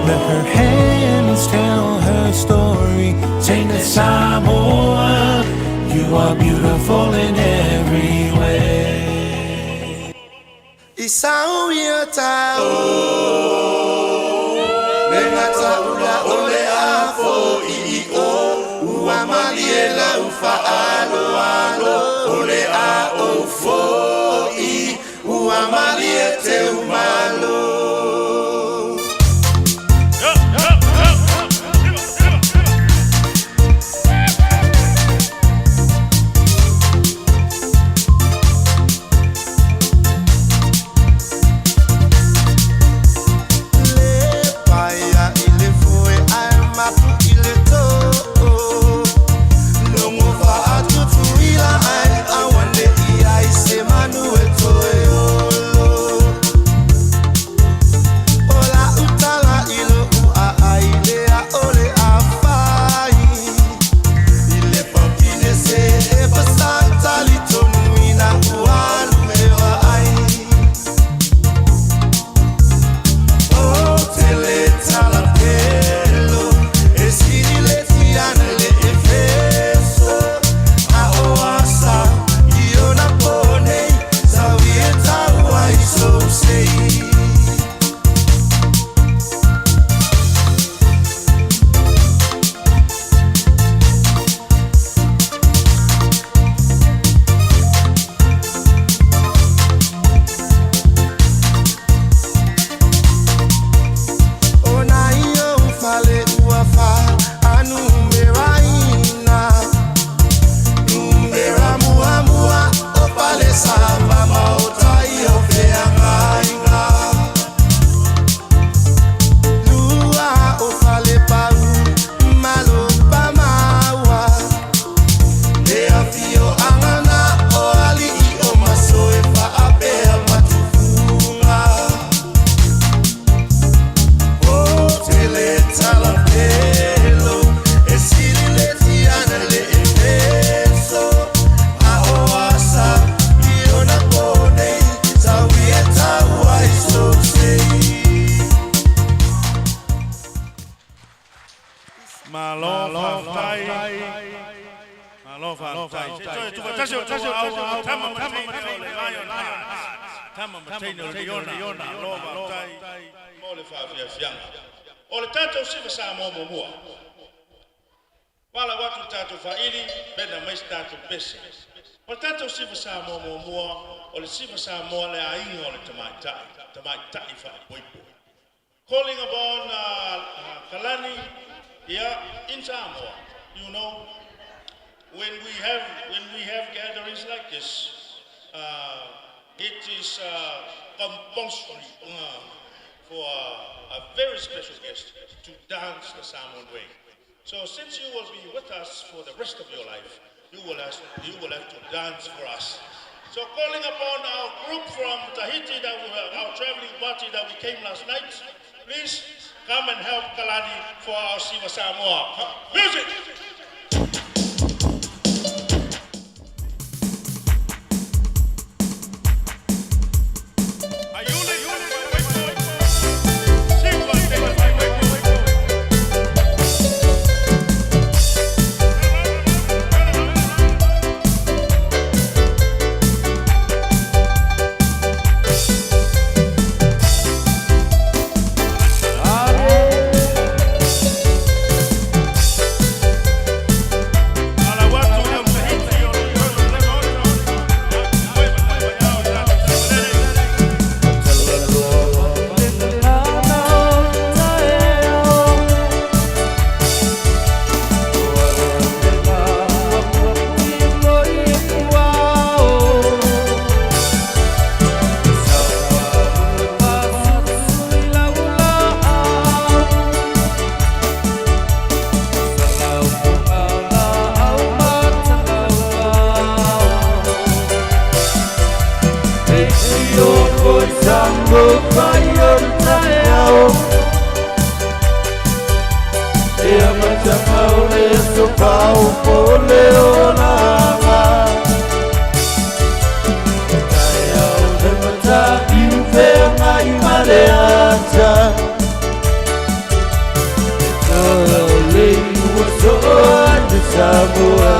Let her hands tell her story. Teine Samoa, you are beautiful in every way. Isau ia tau Me ngata ula ole a fo i o Ua mali e lau fa alo alo Ole a o fo i Ua mali e te umalo. O le tatou sifa Samoa muamua. Pala watu tatou faili, pena mais tatou pese. O le tatou sifa Samoa muamua, o le sifa Samoa le aiga o le tamaitai, tamaitai faaipoipo. Calling upon Kalani, yeah, in Samoa, you know, when we have gatherings like this, it is compulsory for a very special guest to dance the Samoan way. So since you will be with us for the rest of your life, you will have to dance for us. So calling upon our group from Tahiti, that we, our traveling party that we came last night, please come and help Kalani for our Siva Samoa. Music! Samo pai o le taeao. Ia matanga o le aso pau po le olaga. E taeao le mataniu feagai ma le ata. E toe o le iua soo a te Samoa.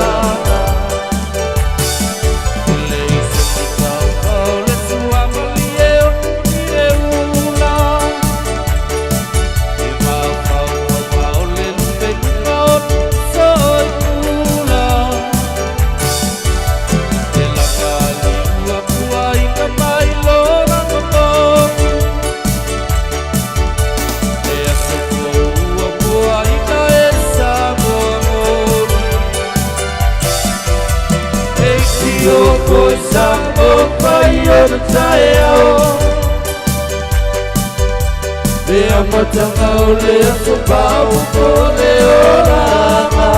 Matanga o le aso pau po le olaga.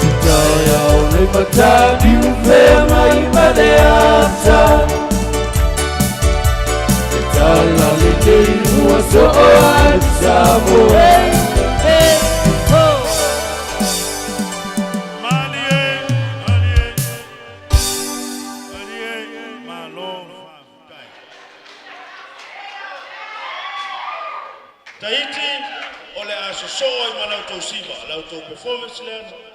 E taeao le mataniu feagai ma le ata. E tala lelei ua soo a le Samoa. Hey, hey, ho! Malie, malie, malie, malo faafetai. Tahiti, o le a sosoo ai ma la outou siva, la outou performance lea.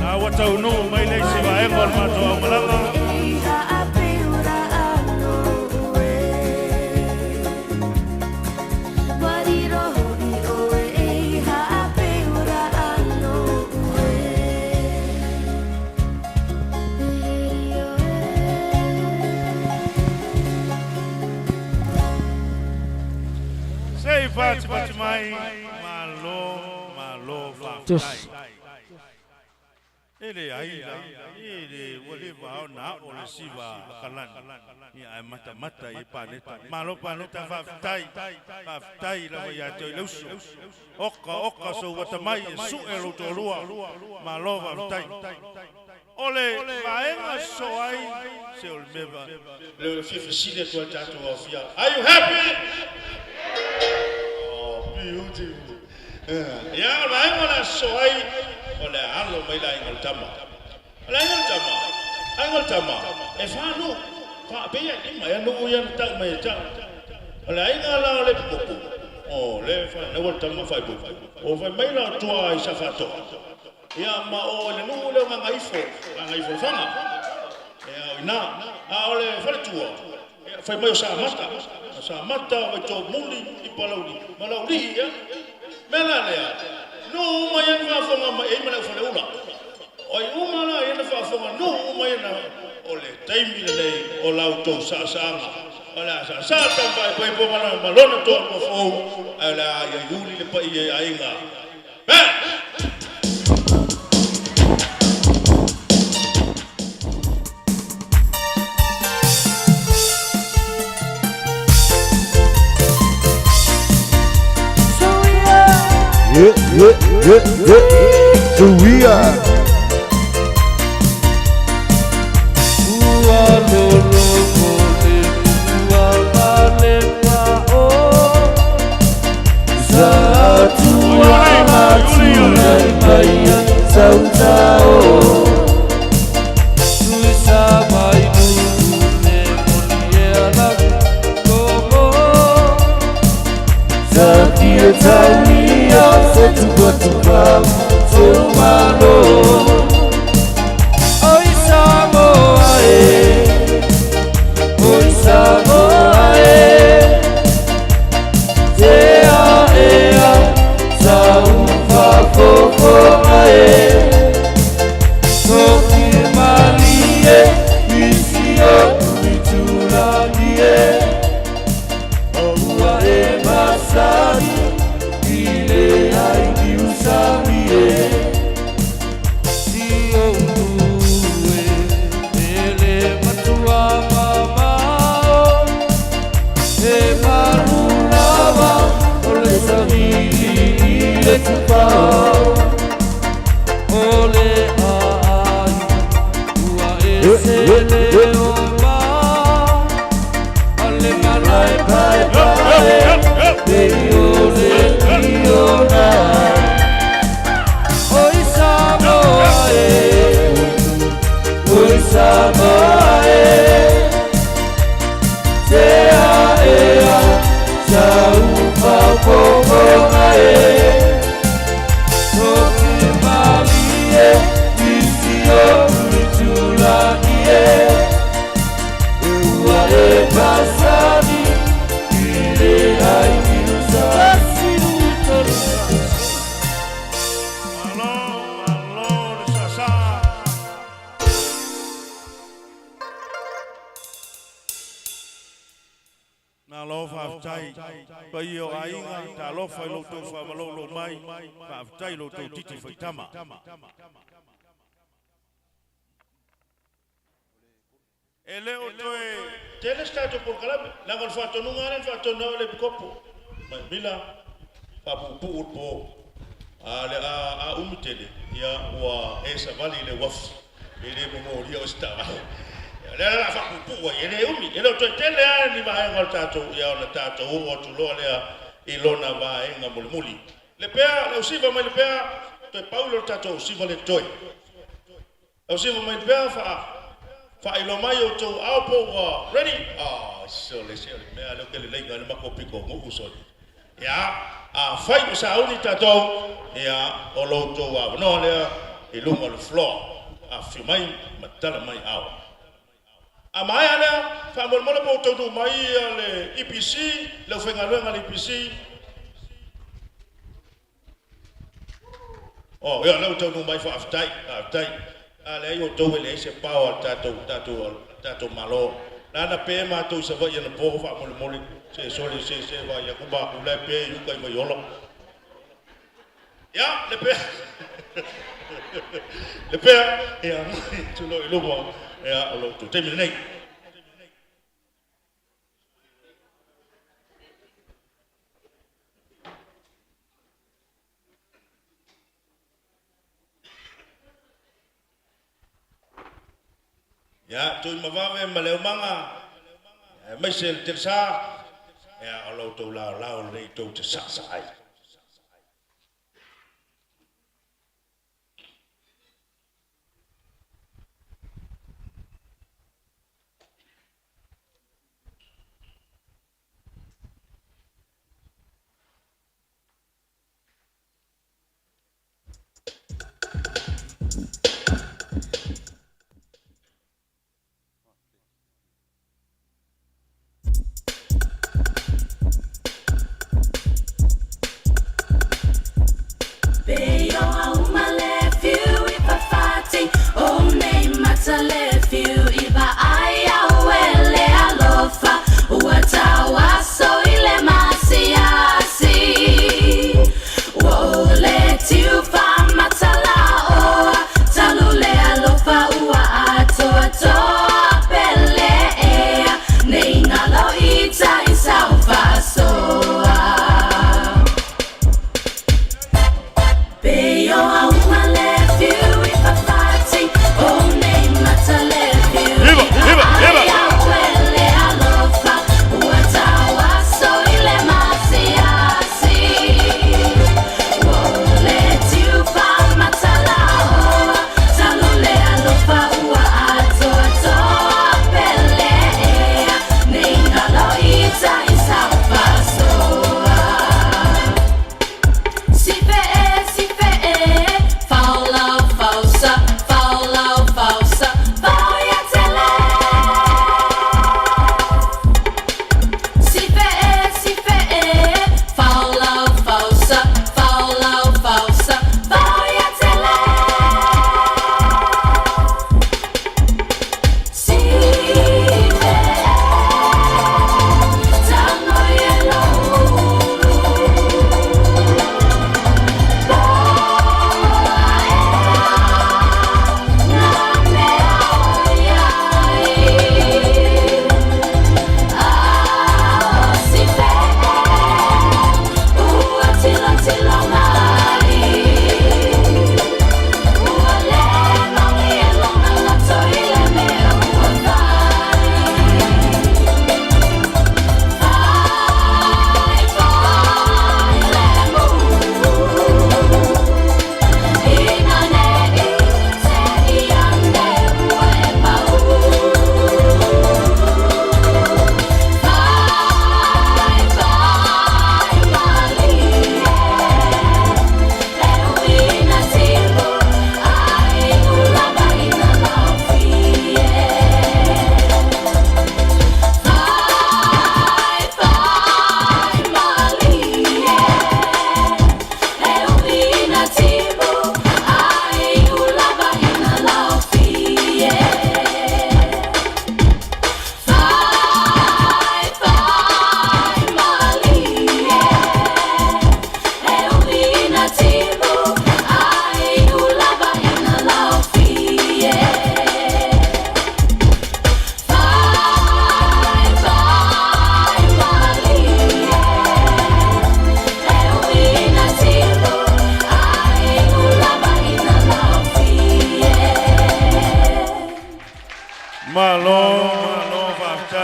A ua taunuu mai le isi vaega o le matou aumalaga. Se i fatipati mai, malo, malo faafetai. E leai la, e le ua leva ona ao le siva a kalani. Ia ae matamata i paneta. Malo paneta faafetai, faafetai lava ia te oe le uso. Oka oka sou atamai e sue lou toalua. Malo faafetai. O le vaega sosoo ai, se o le mea le o le fia fesili atu ai le tatou aofia. Are you happy? Oh, beautiful. Ia, o le vaega o le a sosoo ai, o le alo mai le aiga o le tama. O le aiga o le tama, aiga o le tama, e fa nuu, fa pe ia lima ea nuu ia na tau mai e te au. O le aiga la o Lepupupu, o le fanau a le tama faaipoipo. Ua fai mai la o tua i Safatoa, ia ma o le nuu lea o Gagaifo, Gagaifo le Faga. Ia o i ina. A o le faletua, ia fai mai o Samata, o Samata o Vaitoomuli i Palauli, ma Laulii ia. Mea la lea, nuu uma ia na faafofoga mai ai ma le aufaleula. O ai uma la ia na faafofoga nuu uma ia na, o le taimi lenei o la outou saasaaga, o le a saasaa le tama faaipoipo ma ma lona toalua fou, ae o le a iaiuli le paia i aiga. Band! Yeah, yeah, yeah, yeah. Suia. Ua lologo le pua ma le pao Sa atua matulai mai sautao Tui sa mai nuu le moni e ala komo Sa tia tauia se tupatupa se umalo Oi Samoa e, oi Samoa e, Te a e a, sa ufafofoga e. Toki malie, isi o itulagi e. Ua e masani, i le ai niusami e. Si o ue, ele matua mamao. E malu lava, o le savili i le tupao. O le aai, ua e se le o ma. O le malae pae pae, pe o le iona. Oi Samoa e, oi Samoa e, te a e a, sa ufafofoga e. Toki malie, isi o itulagi e. Ua e pasani, i le ai niusa. Malo, malo le saasaa. Malo faafetai paia o aiga, talofa i lo outou faamalolo mai, faafetai i lo outou titi faitama. E le o toe tele se tatou polokalame, leaga o le faatonuga lava lea na faatonu ai o le epikopo mai mila faapuupuu le po. A le a a umi tele, ia ua e savali i le uafu, e le momolia oe se taavale. Ia o lea la o le a faapuupuu ai, e le umi, e le o toe tele lava ni vaega o le tatou, ia ona tatou oo atu loa lea i lona vaega mulimuli. Lepea, le ausiva mai Lepea, toe pau lea o le tatou ausiva lea totoe. Ausiva mai Lepea, faa faailoa mai outou ao po ua ready. Ah, sole se o le mea lea ou te lelei ai le matou pitonuu sole. Ia, afai ua sauni tatou, ia, o lo outou avanoa lea i luga o le floor. Afifio mai ma tala mai ao. A maea lea, faamolemole po ua taunuu mai le EPC, le aufaigaluega a le EPC. Oh, ia, lea ua taunuu mai, faafetai, faafetai. A leai outou e leai se pao a le tatou, tatou, tatou Malo. Lana pe matou i Savaii anapo, faamolemole, se sole, se, se vaai atu matou la e pe i uta i Vaiola. Ia, le pea, le pea, ia, tulou i luma, ia, o lo outou taimi lenei. Ia, Tuimavave ma Leomaga, aemaise le Telesa, ia, o lo outou laolao lenei tou te saasaa ai.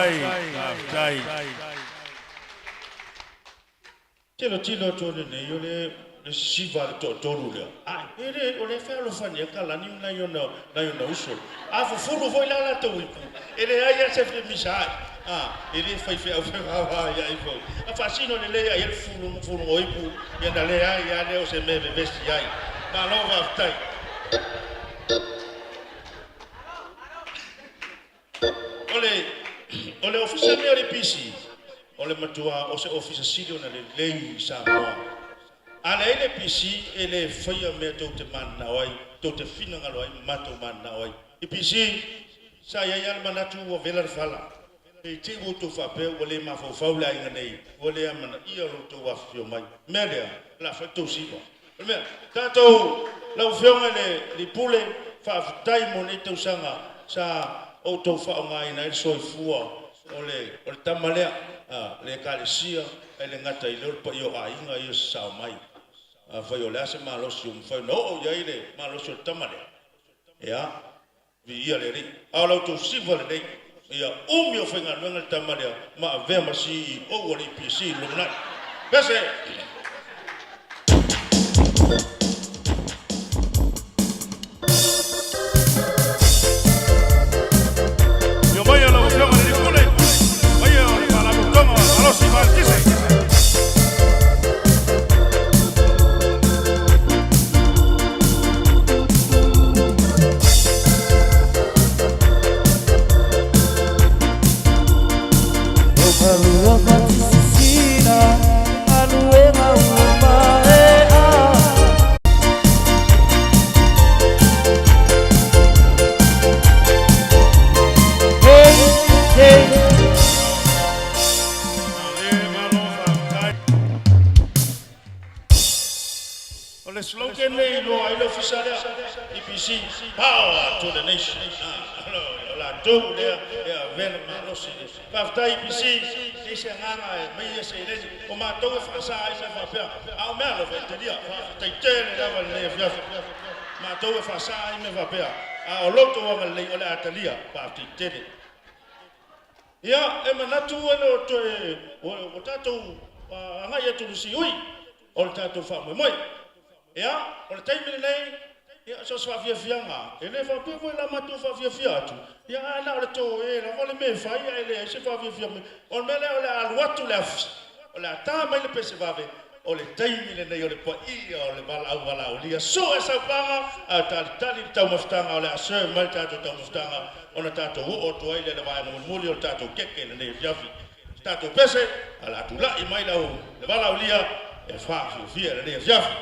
Faafetai, faafetai. Tilotilo atu lenei o le le siva le toatolu lea. Ai, e le, o le fealofani e Kalani ma nai ona, nai ona uso. A fufulu foi la latou ipu, e leai lava se femisa ai. A, e le faifeau fevaavaai ai foi. A faasino lelei lava i ai le fufulu, fufuluga o ipu, ia na leai lava lea o se mea e vevesi ai. Malo faafetai. O le, o le ofisa lenei o le EPC, o le matua o se ofisa sili ona lelei i Samoa. A leai le EPC, e le faia mea tou te mananao ai, tou te finagalo ai ma matou mananao ai. EPC, sa i ai lava le manatu ua vela le fala. Ne i te i ua outou faapea ua le mafaufau le aiga nei, ua le amanaia lo outou afifio mai. O le mea lea, o le a fai le tou siva. O le mea, tatou, lau Afioga i le Alii Pule, faafetai mo nei tausaga sa outou faaaogaina ai le soifua o le, o le tama lea, a, le Ekalesia, ae le gata i lea o le paia o aiga ia sasao mai. Afai o le a se malosi ua mafai ona oo i ai le malosi o le tama lea, ia, viia le Alii. A o la outou siva lenei, ia umi o faigaluega le tama lea ma avea ma CEO o le EPC i le lumanai. Pese! Afio mai lau Afioga i le Alii Pule, paia o le Faalapotopotoga Malosi Faaeletise. O malua fatisisina galuega ua maea. Hey, hey. Ale, malo faafetai. O le slogan lea i iloa ai le ofisa lea, EPC, Power to the Nation. Ah, o latou lea e avea le malosi. Faafetai EPC, leai se agaga e aumai seleni, o matou e faasa ai mea faapea. A o mea alofa e talia, faafetai tele lava i lenei afiafi. Matou e faasa ai mea faapea, a o lo outou agalelei o le a talia, faafetai tele. Ia, e manatu e le o toe ua tatou agai atu i le siui o le tatou faamoemoe. Ia, o le taimi lenei, ia, so o se faafiafiaga, e le faapea foi la matou faafiafia atu, ia, ae na o le toe lava le mea e fai, ae leai se faafiafia mai. O le mea lea o le a alu atu le afi, o le a ta mai le pese vave, o le taimi lenei o le paia o le valaau valaaulia. Sue saupaga, ae talitali le taumafataga o le a serve mai le tatou taumafataga, ona tatou oo atu ai lea i le vaega mulimuli o le tatou keke i lenei afiafi. Se tatou pese, ae o le a tulai mai lau, le valaaulia e faafiafia i lenei afiafi.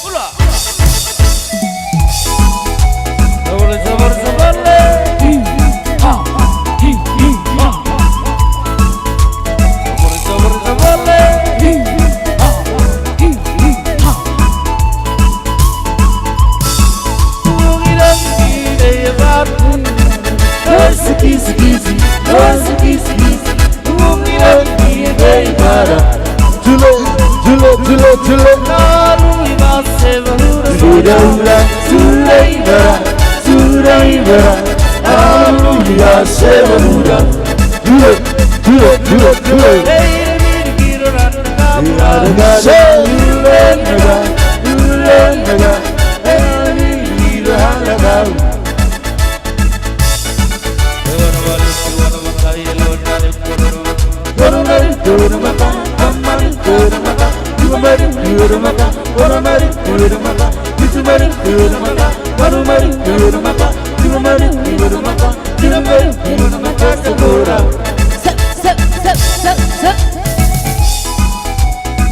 Ula. Zabale, zabale, zabale. Hi, ha, hi, hi, ha. Zabale, zabale, zabale. Hi, ha, hi, hi, ha. Tule, tule, tule, tule. Hula, hula, tule, tule, hallelujah, seva hula. Tule, tule, tule, tule.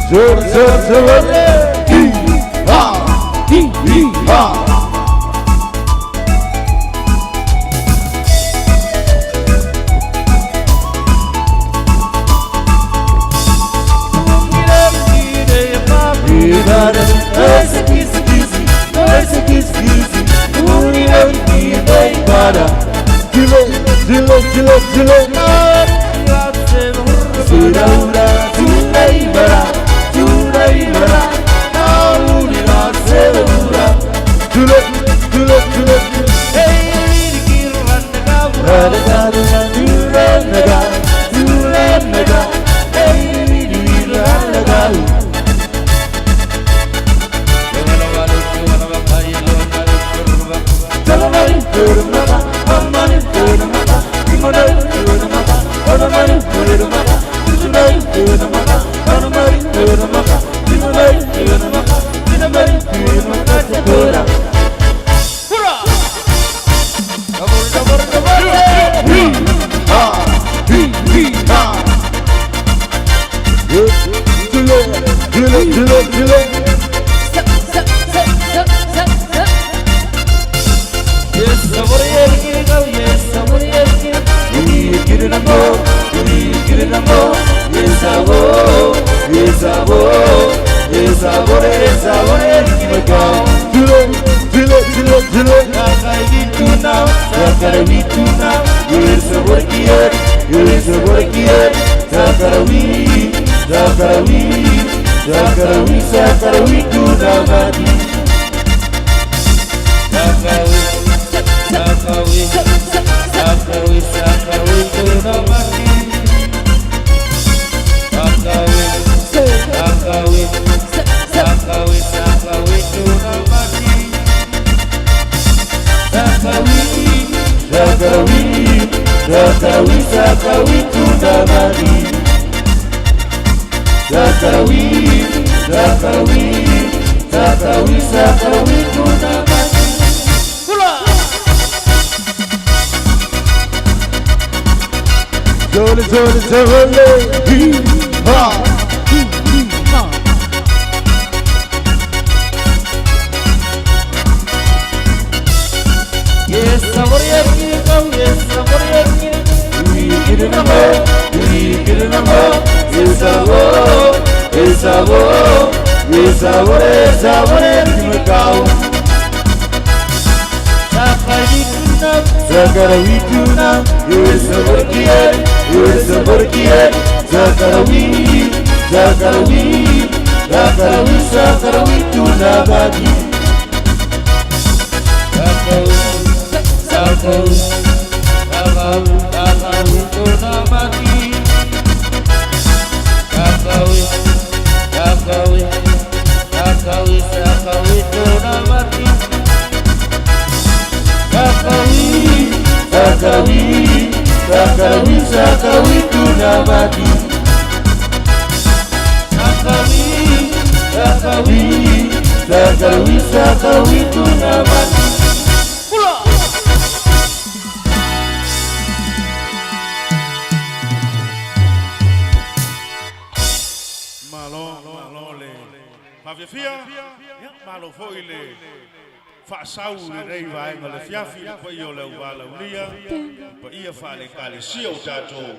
Zor, zor, zor, hi, ha, hi, hi, ha. Ese kisi kisi, ese kisi kisi, uri uri ki bara. Dile, dile, dile, dile. Sura ura, tunai bara, tunai bara, uri la se ura. Dile, dile, dile. Hey, ra ra ra ra ra ra ra ra ra. Hey, ra ra ra. Dile, dile, dile, dile. Dile, dile, dile, dile. Zole, zole, zole. Hi, ha. Hi, hi, ha. Malo, malo le. Mafiafia, ia malo foi le faasau lenei vaega le fiafi le paia o le auvalaulia paia faale-ekalesia o tatou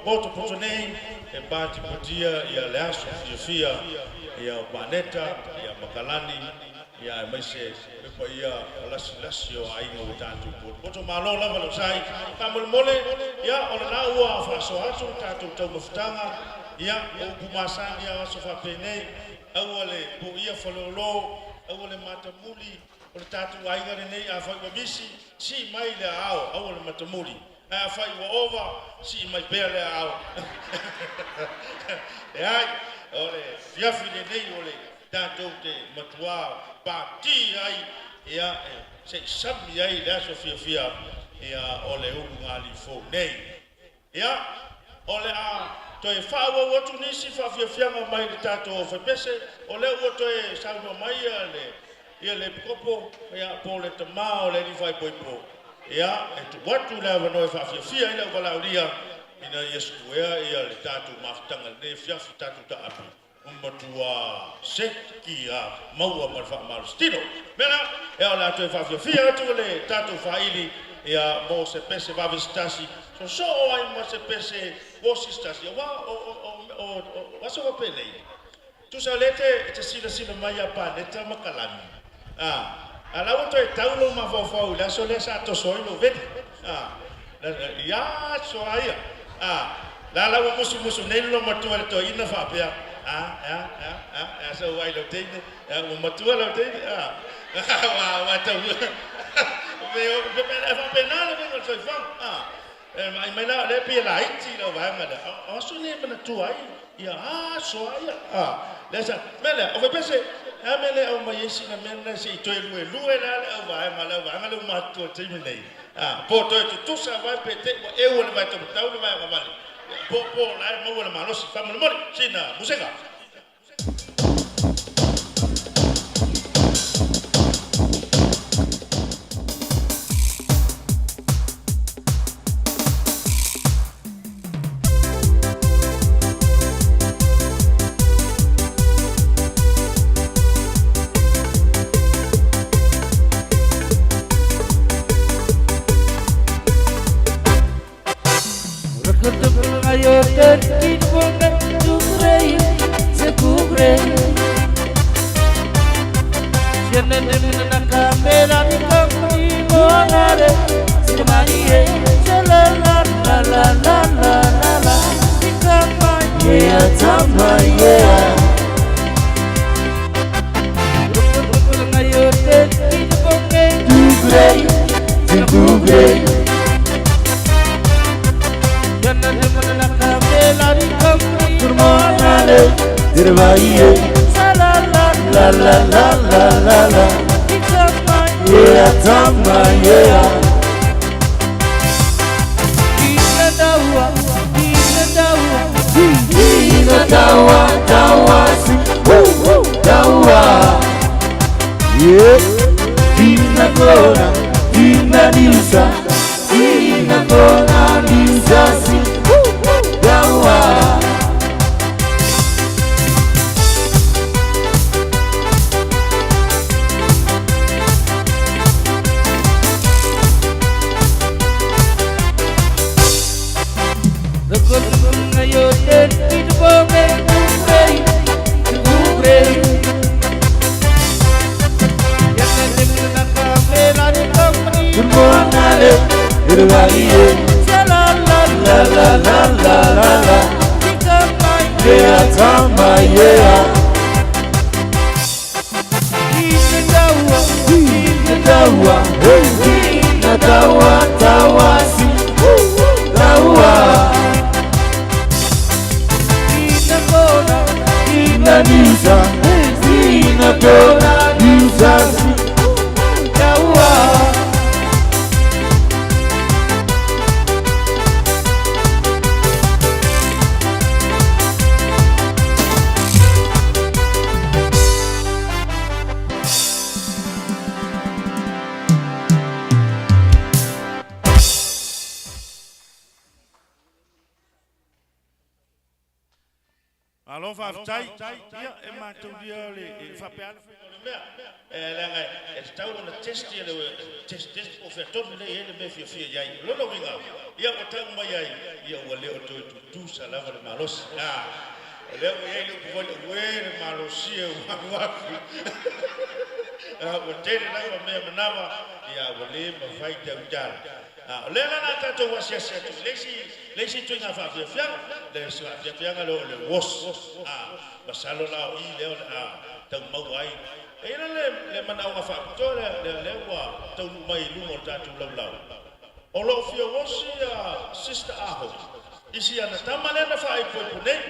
potopoto nei e patipatia ia le aso fiafia ia o Paneta ia Makalani ia aemaise le paia o lasilasi o aiga ua tatou potopoto. Malo lava le osai faamolemole ia o lena ua faasoa atu le tatou taumafataga ia o upu masani a aso faapenei aua le poia faleolo aua le matamuli o le tatou aiga lenei afai ua misi sii mai le aao aua le matamuli ae afai ua ova sii mai pea le aao leai o le fiafi lenei o le tatou te matuā pati ai ia e seʻi sami ai le aso fiafia ia o le ulugalii nei ia o le a toe faaauau atu nisi faafiafiaga mai le tatou faipese o lea ua toe saunoa mai ia le ia le epikopo ia po le tamā o le alii faaipoipo ia e tuu atu le avanoa e faafiafia ai le auvalaaulia ina ia sukuea ia le tatou mafutaga lenei afiafi tatou taape matua seki a maua ma le faamalositino mea la ia o le a toe faafiafia atu le tatou faili ia mo se pese vavesitasi sosoo ai ma se pese uosisitasi auā o aso faapenei. Tusa o lea e te silasila mai ia Paneta ma Kalani, a, a o la ua toe tau lou mafaufau i le aso lea sa toso ai lou veli, a, ia aso lava ia, a, la la ua musumusu nei le loomatua i le toeaina faapea, a, e a, e a, e a, e a sou vaai i lau teine, e a, ua matua lau teine, a, ua, ua tau, e faapena le uiga o le soifuaga, a. E vaai mai la, o lea e pei e laiti lau vaega lea. O aso nei e manatua ai ia aso lava ia. A, lea sa, mea lea, o Fepese, e a mea le aumai ai sina mea lena se i toe luelue la le auvaega, le auvaega lea ua matutua i le taimi nei. A, po o toe tutusa vae pe te i ua eu e le vae taumatau le vae agavale, po, po o la e maua le malosi. Faamolemole, sina musega. Malo faafetai. Ia, e mataulia le e faapea le faiga o le mea. E leaga e tatau ona test ia le test test po o fea tonu lea e i ai le mea e fiafia i ai. O lona uiga, ia ua tau mai ai, ia ua le o toe tutusa lava le malosi. A, o lea ua i ai le upu foi lea, uē le malosi e ua alu aku. A, ua tele lava mea manava, ia ua le mafai tautala. A, o lea la o le a tatou asiasi atu i le isi Le isi ituaiga faafiafiaga, le faafiafiaga lea o le wash. A, masalo la o i lea o le a tau maua ai. E i ai la le manaoga faapitoa lea, lea, lea ua taunuu mai i luga o le tatou laulau. O lo o fia wash ia Sister Aho i si ana tama lea na faaipoipo nei.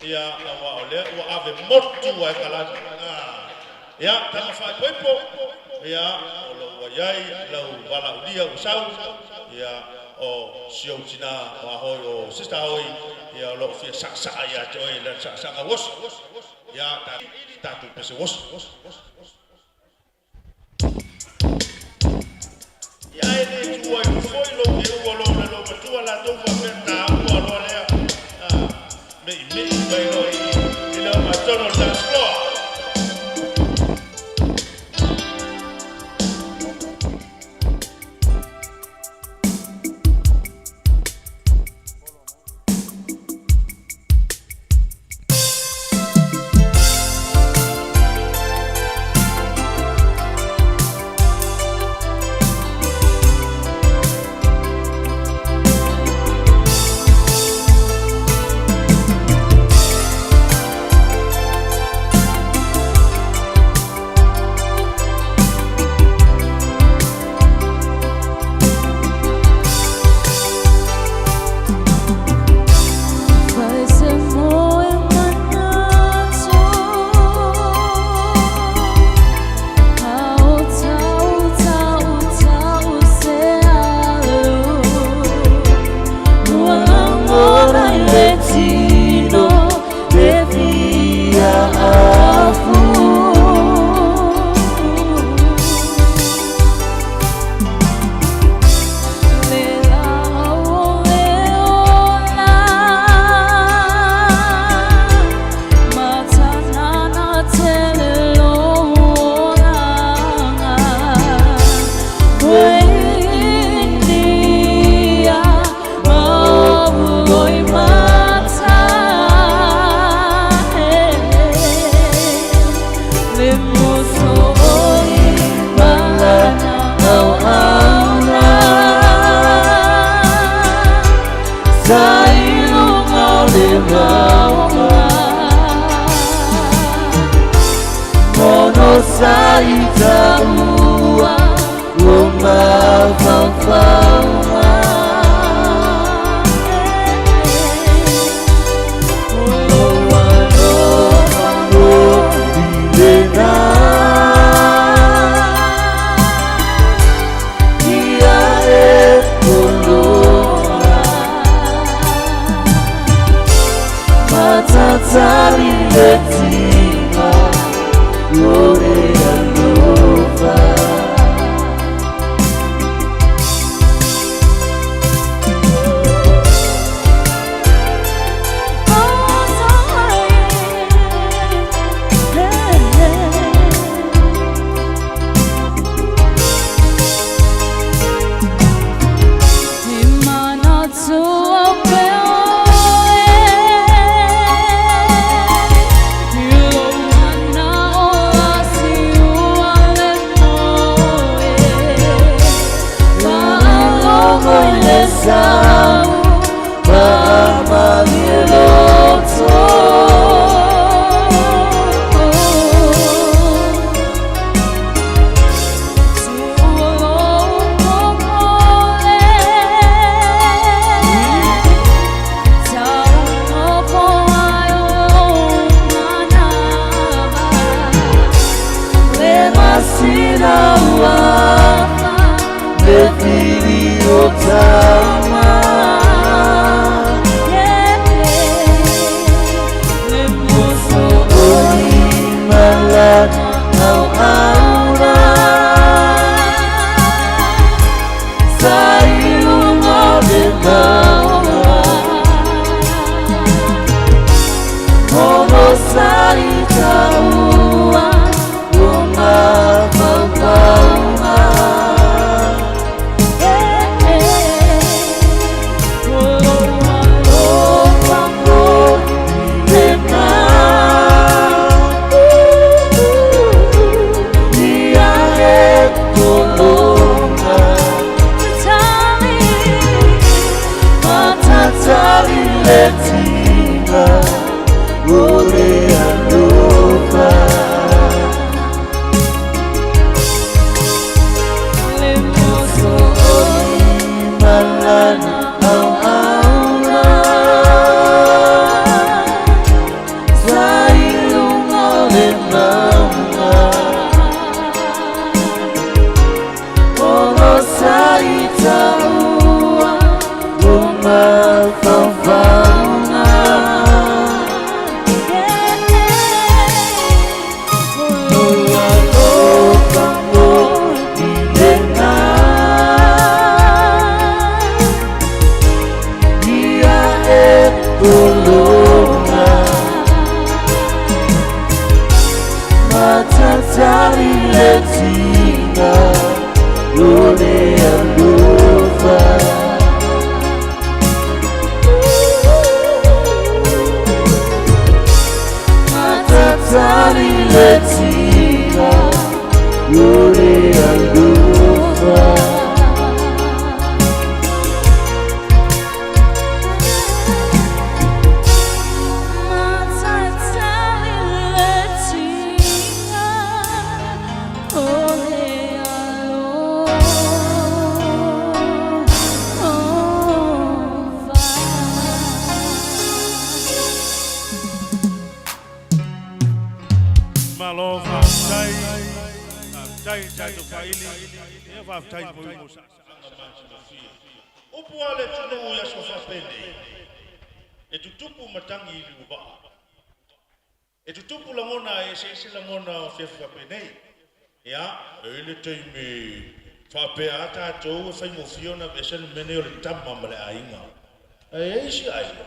Ia, aua o lea ua ave motu lava e Kalani. A, ia, tama faaipoipo, ia, o lo o ua i ai lau valaaulia ua sau, ia, O si ou tina o a hoi o sister hoi ia o loo fia saasaa ia te oe i lana saasaaga uosi ia tatou pese uosi. Ia e le tu ai foi lou eua lo le lou matua latou faapea taua loa lea meimei mai loa i le ogatotonu o le dance floor. Ono sa i taua o mafaufauga. Lou alofa moni lena, ia e tologa. Matatali le tiga o le alofa. Malo faafetai, faafetai i le tatou faili, ia faafetai foi mo saaga masilafia. Upu a le atunuu i aso faapenei, e tutupu matagi i liuvaa. E tutupu lagona, e eseese lagona o afiafi faapenei. Ia, e i ai le taimi faapea lava tatou e faigofie ona aveese le mea lenei o le tama ma le aiga. Ae i ai isi aiga,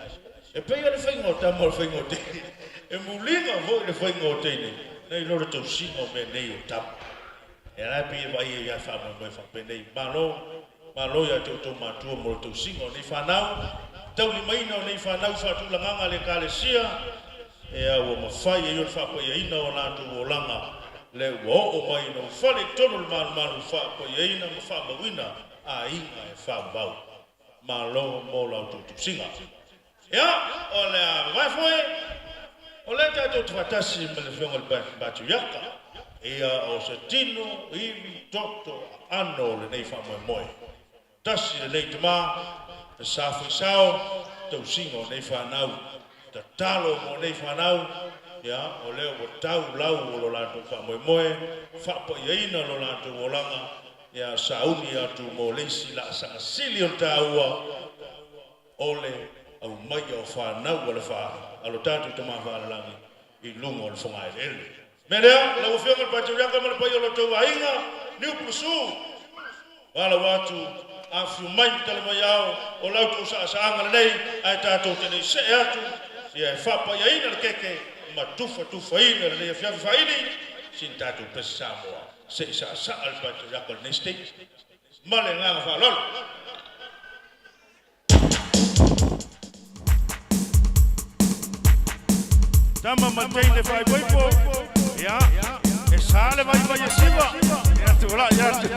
e pei lava le faiga o tama o le faiga o teine, e muliga foi le faiga o teine nai lo le tausiga o mea nei o tama. Ia la e pei e vaai ai lava faamoemoe faapenei, Malo, malo ia te outou matua mo le tausiga o nei fanau, taulimaina o nei fanau i faatulagaga a le Ekalesia, ea ua mafai ai ona faapaiaina o latou olaga lea ua oo mai ina ua fale i totonu o le malumalu faapaiaina ma faamauina aiga e faavavau. Malo mo la outou tusiga. Ia, o le a vavae foe, o lea tatou te faatasi ma le Afioga i le Patriaka. Ia o se tino ivi toto ano o lenei faamoemoe. Tasi lenei tamā, e sa faisao, tausiga o nei fanau. Tatalo mo nei fanau, ia o lea ua tau lau o lo latou faamoemoe, faapaiaina lo latou olaga, ia sauni atu mo leisi laasaga sili o le tāua, o le aumaia o fanau a le fa a lo tatou Tamā faalelagi i luga o le fogaeleele. Mea lea, lau Afioga i le Patriaka ma le paia o lo outou aiga, Niu Pulusu, valaau atu, afifio mai ma tala mai ao o la outou saasaaga lenei, ae tatou te le i see atu, ia e faapaiaina le keke ma tufatufaina lenei afiafi faaili, sina tatou pese Samoa, se i saasaa le Patriaka o lenei state. Ma le agaga faaaloalo. Tama ma le teine faaipoipo, ia, e sa le vaivai e siva, ia tulai atu,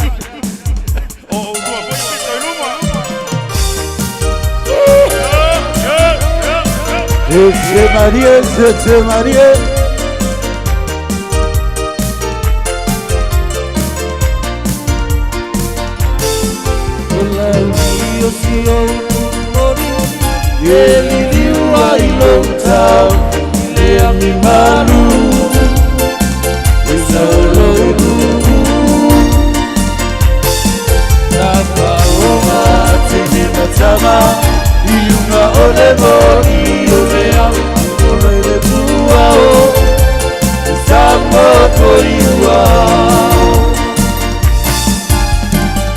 o oulua foi pito i luma. Se Maria, se Maria. O lau o si ou mori, e liliu ai lou tau, i le agi malu, e sau lou Na paoga tene matama, i luga o le mori o le au, o le le pua o, sa moto i ua.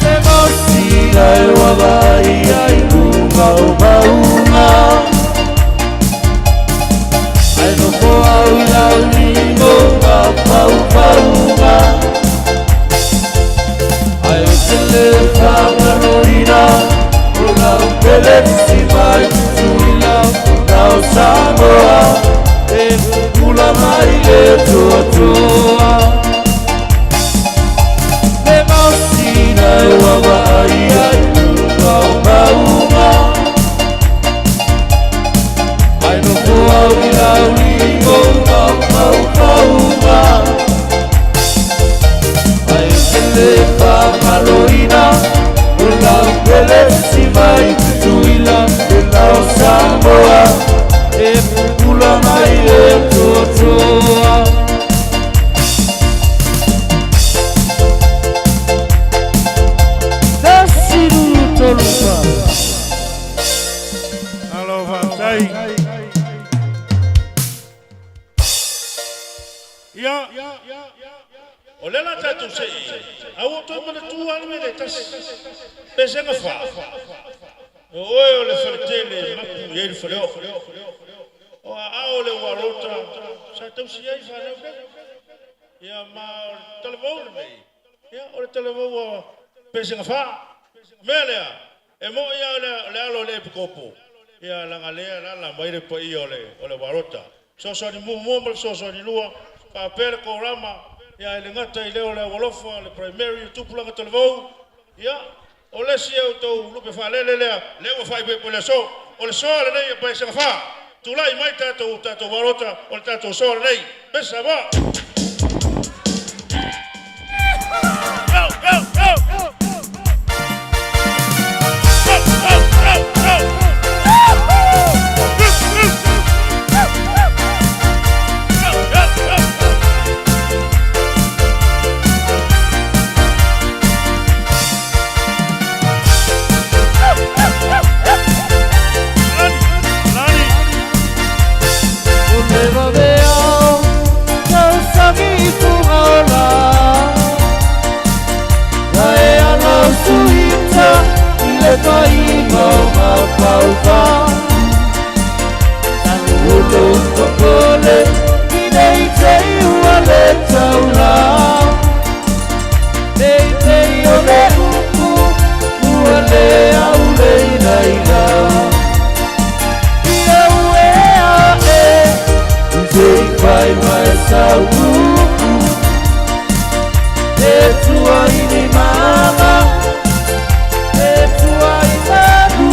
Le mausina e wawai ai lunga o maunga, Ai nofo au i lau limo ngā pau paunga. Ai o te le whangaroina, o lau pele si mai tutuila, nau Samoa, e pupula mai le tuatua. Le mausina e wawai ai lunga o maunga, Ai nofo au i lau limo ngā pau paunga. Ai o te le whangaloina, o lau pele si mai tutuila, e lau Samoa, e pupula mai le tuatua. Tasi tolu fa. Alo faafetai. Ia, o lea la tatou se'i, a ua toe manatua le mea lea e tasi. Pesega fa. O oe o le faletele mapu i ai le faleo. O a ao le ualota, sa tausi ai fanau nei. Ia ma o le talavou lenei. Ia o le talavou a pesega fa. Mea lea, e mo ia o le alo o le epikopo. Ia laga lea la la mai le paia o le ualota. Sosoani muamua ma le sosoani lua, faapea le korama, ia e le gata i lea o le aualofa, le primary, le tupulaga talavou. Ia, o le isi e outou lupe faalele lea, lea ua faaipoipo i le aso. O le soa lenei e paesaga fa. Tulai mai tatou tatou ualota, o le tatou soa lenei. Pesa mo. Go, go, go! Go, go, go, go! Go, go, go! Lani, Lani. O le vavea tau sagi i fuga o la, Na e ala o suita i le faiga o mapaufa. Tanu o lou popole i nei te ua le taula. Nei nei o le upu ua le au le ina ina. Ia ue a e te fai mai sau upu. E tua i ni mama, e tua i manu.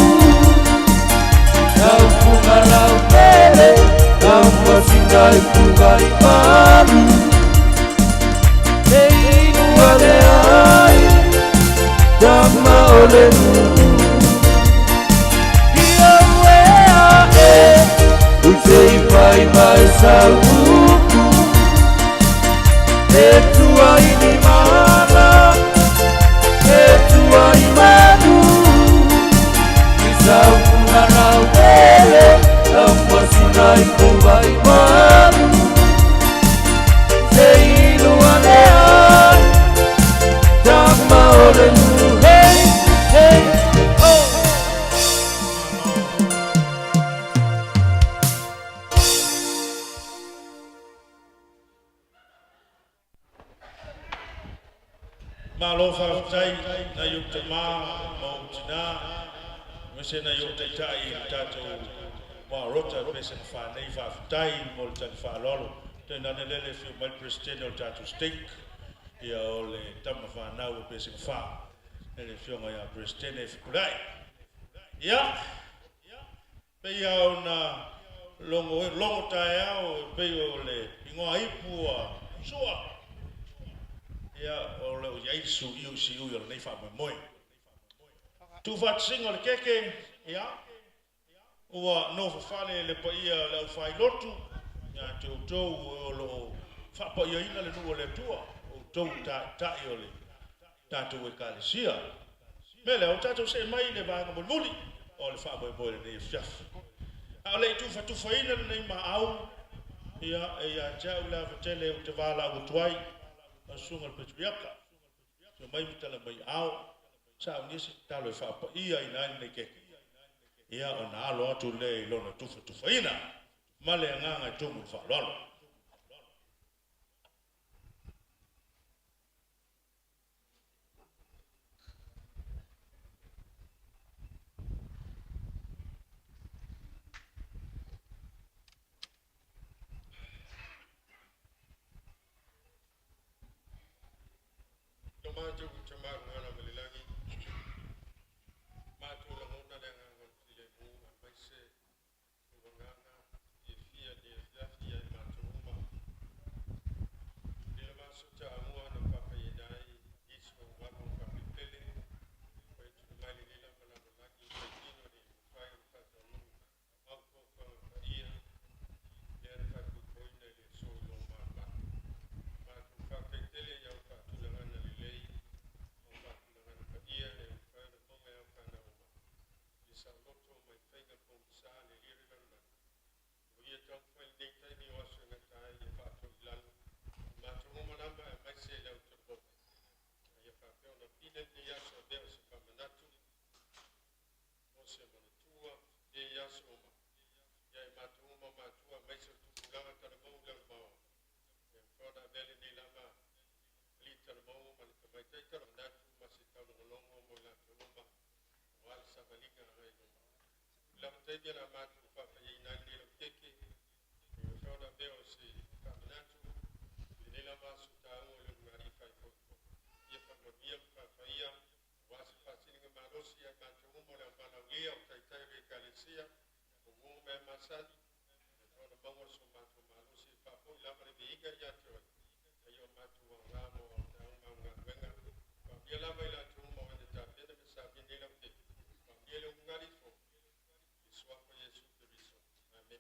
Tau funga lau pele, tau fuasinga i fuga i malu. ale ai tama o le nuu. Ia ue ae, ui se i fai mai sau upu. E tua i ni mana, e tua i manu. I sau puna rau ele, au masina i pō vai manu. Se ilu ale ai, tama o le nuu. Hey, hey, oh. Malo faafetai nai ou tamā ma ou tinā, aemaise nai ou taitai i le tatou Maota e Pesega Fā nei. Faafetai mo le tali faaaloalo. Tainane lea le afio mai le Peresetene o le tatou Stake, ia o le tama fanau o Pesega Fā, le afioga ia Peresetene Fepuleai. Ia, pei lava ona logo, logo taeao e pei o le igoa ipu a Sua. Ia, o lo o i ai le suiu siui o lenei faamoemoe. Tuufaatasiga o le keke, ia, ua nofofale le paia o le aufailotu ia te outou o lo o faapaiaina le nuu o le Atua, outou taitai o le tatou Ekalesia. Mea lea, o tatou see mai le vaega mulimuli o le faamoemoe lenei afiafi. A o le i tufatufaina lenei maau, ia, e ia te au le ava tele ou te valaau atu ai, lau susuga i le Patriaka, afio mai ma tala mai ao, saunia se tatalo e faapaiaina ai lenei keke. Ia, ona alo atu lea i lona tufatufaina ma le agaga e tumu i le faaaloalo. Lo matou Tama ma le lagi, matou lagona le agaga o le filemu aemaise o agaga fiafia i le afiafi ia i matou uma. I le vaaso taamua na faafaiina ai nisi o mamalu o faapelepele ua e tuuina mai lenei lava lalolagi i faitino ina ia mafai ona faataunuu au foafoaga paia lea na faafoefoeina i le aso i lou malumalu. Matou faafetai tele i au faatulagaga lelei ma faatulagaga paia ina ia mafai ona maua e au fanau uma i le saoloto mai faiga pogisa le alia o le lalolagi. O ia taumafai lenei taimi o aso e gata ai ia faatoilalo i matou uma lava aemaise le au talavou. A ia faapea ona pine lenei aso avea o se faamanatu o se manatua nei aso uma ia i matou uma matua aemaise o tupulaga talavou i le aumao. Ia mafai ona avea lenei lava alii talavou ma le tamaitai talamanatu ma se taulogologo mo i latou uma aua le savaliga agai i luma. I lava taimi o le a matou faafaiaina ai lenei laukeke, ia mafai ona avea o se faamanatu i lenei lava aso taua o le ulugalii faaipoipo. Ia faamanuia ma faafaia aua se faasiliga malosi ia i matou uma o le auvalaaulia o taitai o le Ekalesia, o uo ma mea masani, ia mafai ona maua so matou malosi e faafoi lava le viiga ia te oe, a ia o matou aoga mo auaunaga ma au galuega. Faamanuia lava i latou uma o e na tapena ma samia nei laukeke. Faamanuia le ulugalii fou i le suafa o Iesu Keriso. Amene.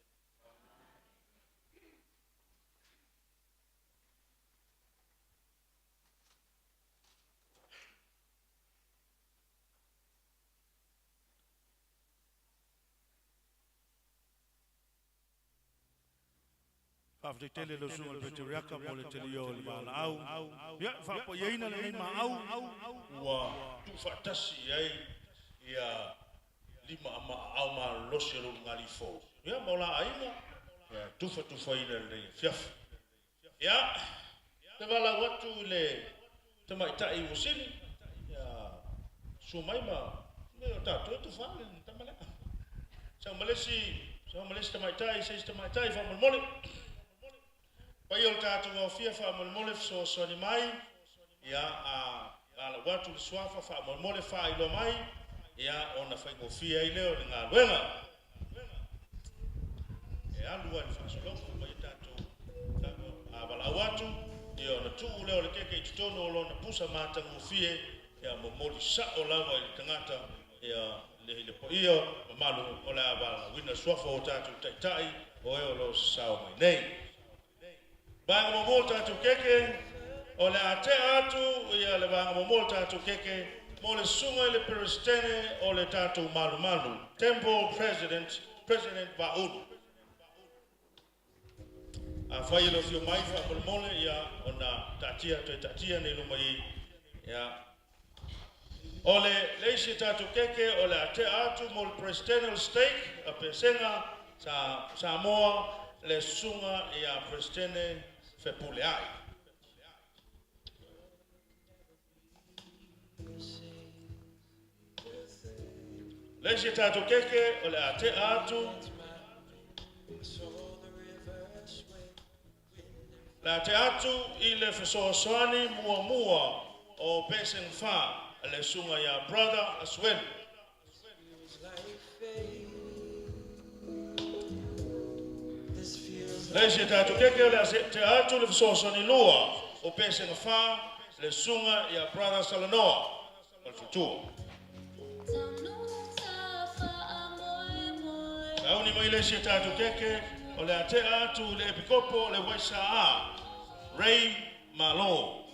Faafetai tele lau susuga i le Patriaka mo le talia o le valaau. Ia, e faapaiaina lenei maau ua tuufaatasi i ai ia lima aao malolosi o le ulugalii fou. Ia, ma o la aiga, ia, e tufatufaina i lenei afiafi. Ia, te valaau atu i le tamaitai Uasili, ia, susu mai ma, me o tatou e tufa le tama lea. Sau ma le isi, sau ma le isi tamaitai, se isi tamaitai faamolemole. Paia o le tatou aofia faamolemole fesoasoani mai, ia, a valaau atu le suafa faamolemole faailoa mai, ia, ona faigofie ai lea o le galuega. E alu lava i le faasologa mai tatou, a valaau atu, ia Ia ona tuu lea o le keke i totonu o lona pusa matagofie, ia momoli sao lava i le tagata ia le i le paia mamalu o le a valaauina suafa o tatou taitai o e o lo o sasao mai nei. Vaega muamua o le tatou keke, o le a tea atu ia le vaega muamua o le tatou keke mo le susuga i le Peresetene o le tatou Malumalu, Temple President, President Vaaulu. Afai e le o afio mai faamolemole, ia ona taatia toe taatia nei luma i ia. O le le isi tatou keke o le a tea atu mo le Peresetene o le Stake a Pesega sa Samoa, le susuga ia Peresetene Fepuleai. Le isi tatou keke o le a tea atu le a tea atu i le fesoasoani muamua o Pesega Fa le susuga ia Brother Asuelu. Le isi tatou keke o le a tea atu le fesoasoani lua o Pesega Fa le susuga ia Brother Salanoa o le faletua. Sauni mai le isi tatou keke o le a tea atu le epikopo o le Waisaa, Ray Malo.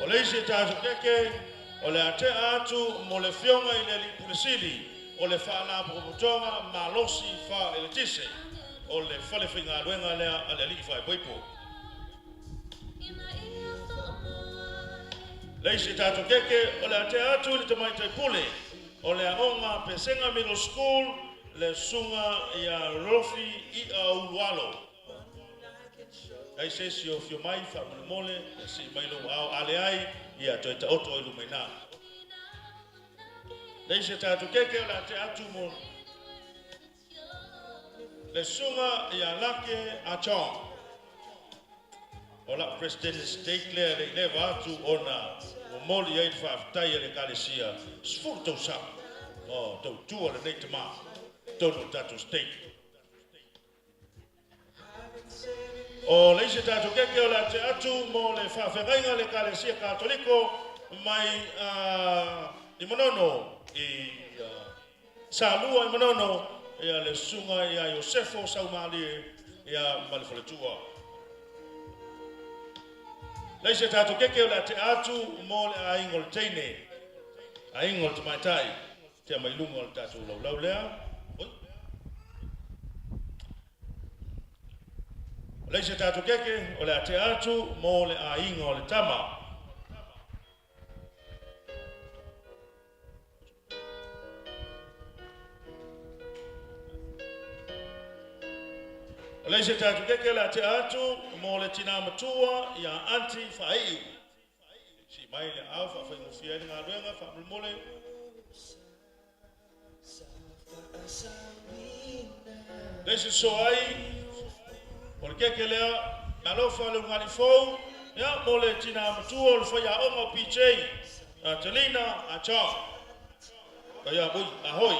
O le isi tatou keke o le a tea atu mo le fioga i le alii pule sili o le faalapotopotoga malosi faaeletise o le fale faigaluega lea a le alii faaipoipo. Le isi tatou keke o le a tea atu i le tamaitai pule o le aoga Pesega Middle School, le susuga ia Rofi Ia Ulualo. Ai se isi o fio mai faamolemole, ia sii mai lou ao ale ai, ia toe taoto ai luma i na. Le isi tatou keke o le a tea atu mo le susuga ia Lake Achong. O lau President Stake lea le i leva atu ona momoli ai le faafetai a le Ekalesia 10 tausaga o tautua lenei tamā totonu o le tatou stake. O le isi tatou keke o le a tea atu mo le faafeagaiga le Ekalesia Katoliko mai i Manono, i Salua i Manono, ia le susuga ia Iosefo Saumalie ia ma le faletua. Le isi tatou keke o le a tea atu mo le aiga o le teine, aiga o le tamaitai, tea mai luga o le tatou laulau lea. Oi. O le isi tatou keke o le a tea atu mo le aiga o le tama. O le isi tatou keke o le a tea atu mo le tina matua ia Aunty Faaiu. Si mai le au faafaigofie ai le galuega faamolemole. Le isi so ai o le keke lea malofa le ugali fou ia mo le tina matua o le faiaoga o PJ, Talina Achong. Ia ui, ahoi.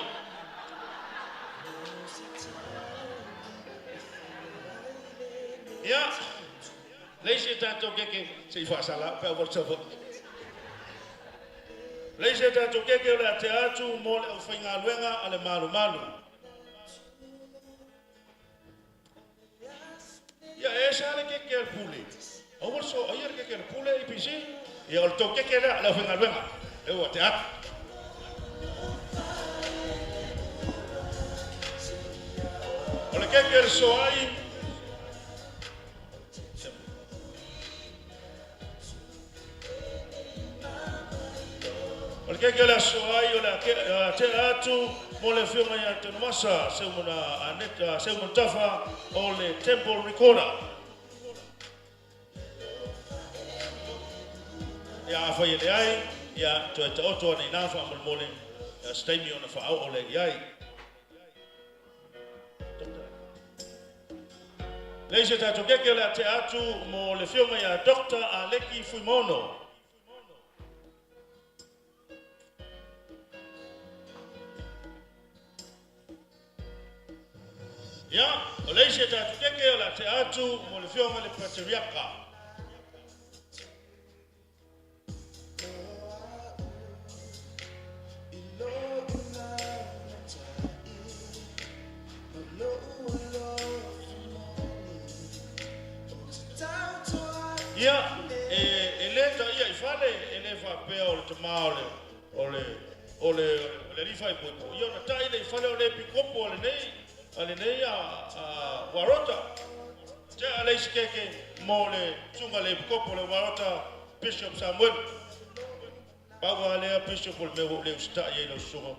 Ia, le isi tatou keke, se i faasala, pe au wale. Le isi tatou keke o le a tea atu mo le aufaigaluega a le malumalu. Ia, e sa le keke a le pule. Au wale so, ai le keke a le pule APC. Ia, o le tau keke lea, le aufaigaluega. E ua tea atu. O le keke le soai. O le keke le aso ai o le a tea atu mo le afioga ia Tanumasa Seumana Aneta Seumana Tafa o le Temple Recorder. Ia afai e leai, ia toe taoto ane i nā faamolemole, ia se taimi ona faaoo lea i ai. Le isi tatou keke o le a tea atu mo le afioga ia Dr. Aleki Fuimono. Ia, o le isi e tatou keke o le a tea atu mo le afioga i le Patriaka. Ia, e, e le taia i fale, e le faapea o le tamā o le, o le, o le, o le alii faaipoipo. Ia ona tai lea i fale o le epikopo a lenei, a lenei a, a Warota. Tea le isi keke mo le susuga i le epikopo le Warota Bishop Samuel. Pau lava lea Bishop o le mea ua ou le usitai ai i lau susuga.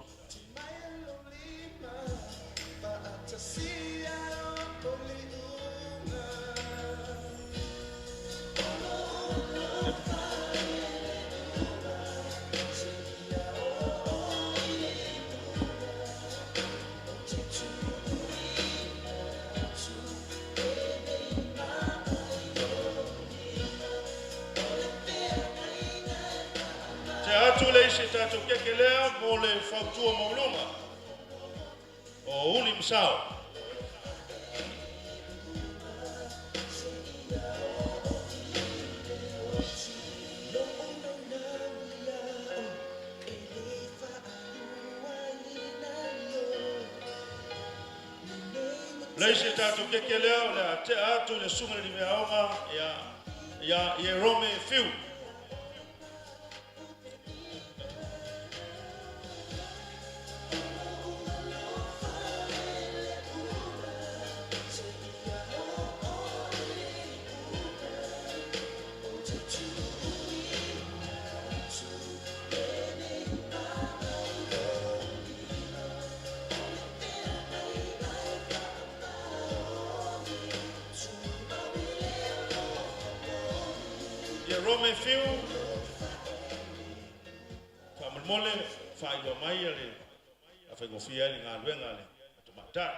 Tea atu le isi tatou keke lea mo le fautua maualuga o Uli Masao. Le isi tatou keke lea o le a tea atu i le susuga i le Liveaoga ia ia Ierome Fiu. Ierome Fiu, faamolemole faailoa mai le a faigofie ai le galuega a le tamaitai.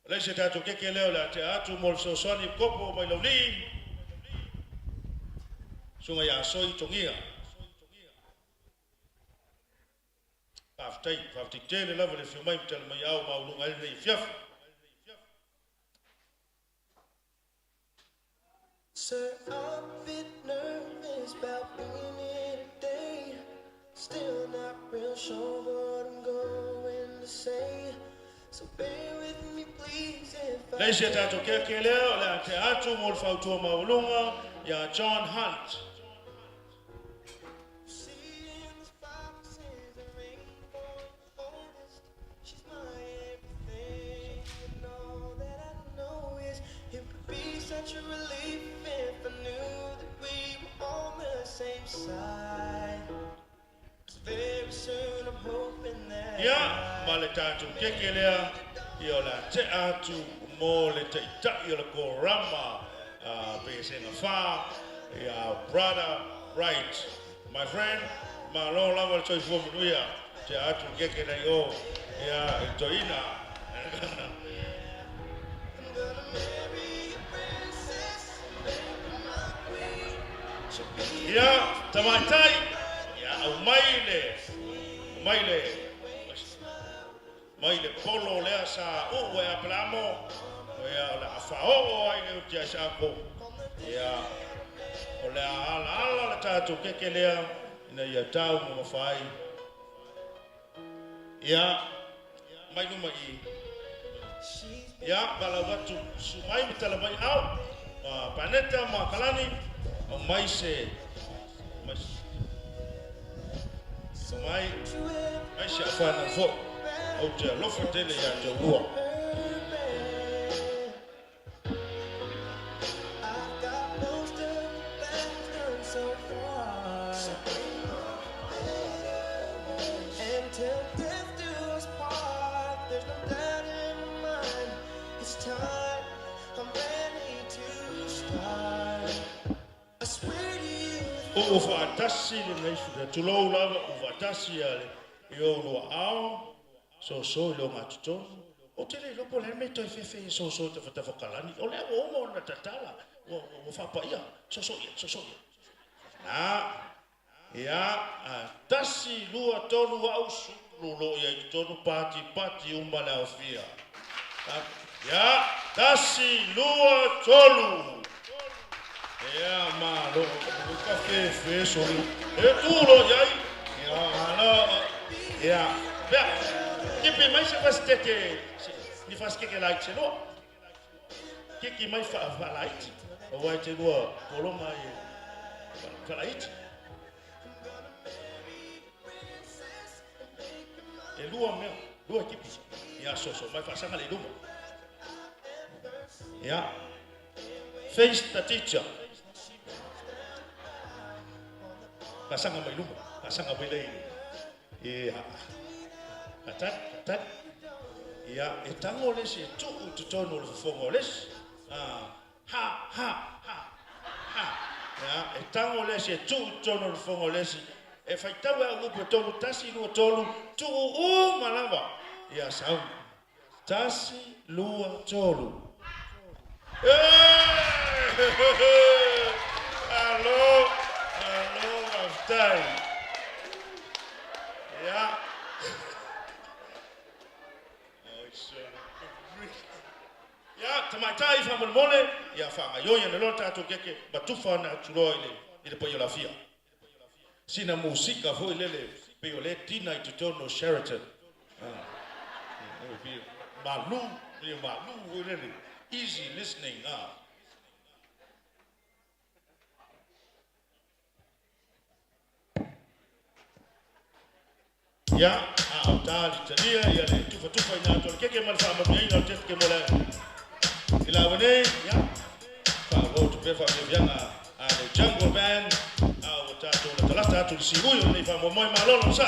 O le isi tatou keke lea o le a tea atu mo le fesoasoani kopo mai Laulii, susuga ia Soi Togia. Faafetai, faafetai tele lava le afio mai ma tali mai ao maualuga ai lenei afiafi. Sir, I'm a bit nervous about being here today. Still not real sure what I'm going to say. So bear with me, please, if Le I isi tatou keke lea o le a tea atu mo le fautua maualuga ia John Hunt. see in this box is a rainbow oldest. She's my everything, and all that I know is it would be such a relief if I knew that we were on the same side. 'Cause very soon I'm hoping that Ia, ma le tatou keke lea, ia o le a tea atu mo le taitai o le korama Pesega Fa, ia Brother Wright. My friend, malo lava le soifua manuia, tea atu le keke nei o, ia, i le toeaina. I'm gonna marry a princess and make her my queen. She'll be Ia, tamaitai, ia, aumai le, aumai le, mai le polo lea sa uu e Aperamo, ia, o le a faaoo ai le uti ai Saako. Ia, o le a alaala le tatou keke lea, ina ia tau ma mafai. Ia, mai luma i. Ia, valaau atu, susu mai ma tala mai ao, ma Paneta ma Kalani, aumai se, mai, mai, mai se afanau foi. Ou te alofa tele ia te oulua. I've got most of the things done so far. And till death do us part, there's no doubt in my mind. It's time, I'm ready to start. I swear to you, O faatasi lenei sui tulou lava o faatasi ia le i ou lua ao soso i lo gatotonu. Ou te le iloa po o le a le mea e toe fefe ai e soso i tafatafakalani. O lea ua uma ona tatala, ua faapaia, soso ia, soso ia. Na, ia, 1, 2, 3, au sulu lo ia i totonu pati, pati uma le aofia. Ia, 1, 2, 3. Ia, malo, ka fe soli. E tu lo iai. Ia, malo, ia. Pea, kipi mai se fasitete, ni fasikeke laiti se loa. Kiki mai fa laiti. O wai te lua polonga i fa laiti. E lua mea, lua kipi. Ia, so, mai faasanga le luma. Ia. Face the teacher. Faasanga mai luma, faasanga mai le. Ia. Atat, atat. Ia, e tango le se tu u totonu o le fofoga o le isi. Ha, ha, ha, ha. Ia, e tango le se tu u totonu o le fofoga o le isi. E faitau e au upu e tolu, 1, 2, 3, tuu uma lava. Ia, sau. 1, 2, 3. Alo, alo, faafetai. Ia. Ia, tamaitai faamolemole, ia faagaioia le loa tatou keke, ma tufa na atuloa i le paia o le afia. Sina musika foi lele, pe o le tina i totonu o Sheraton. Malu, ia malu foi lele. Easy listening. Ia, a o tā li talia, ia le tufa tufa i nā tō le keke ma le whaamanuiaina o le tete ke mo le. I la wane, ia, wha wau tu pe wha mea a le Jungle Band, a o tātou le talata atu le siui o nei wha momoe malolo sa.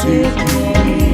Take me.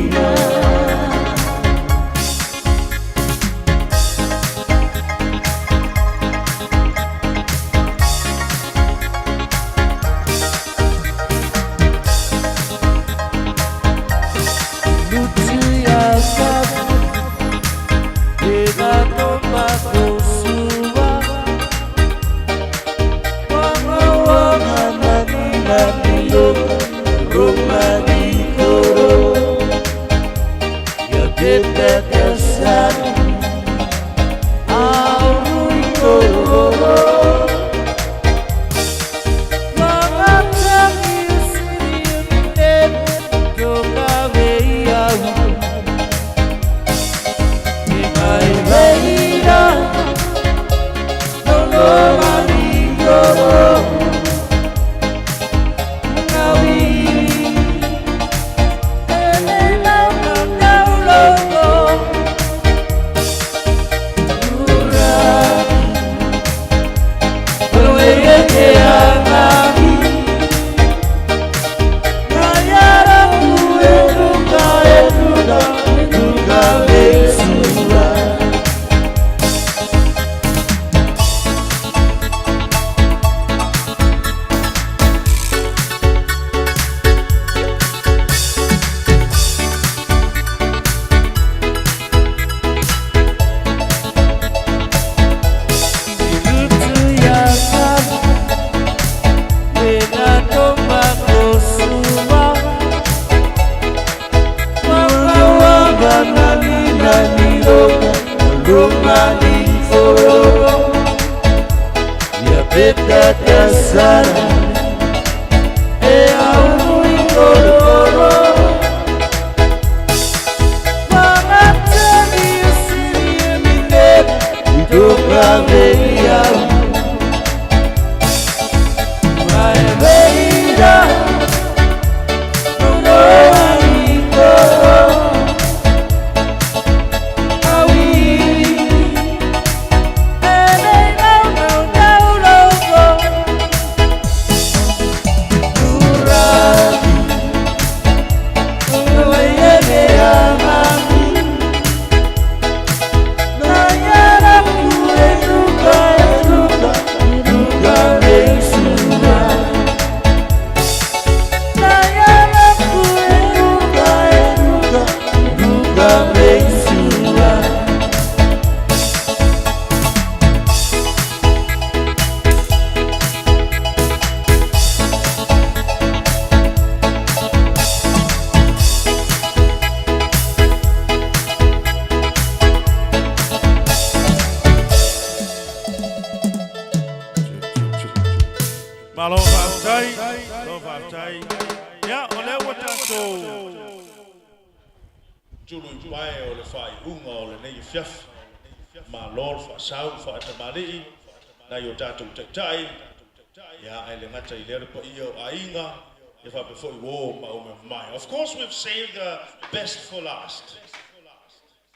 Of course, we've saved the best for last.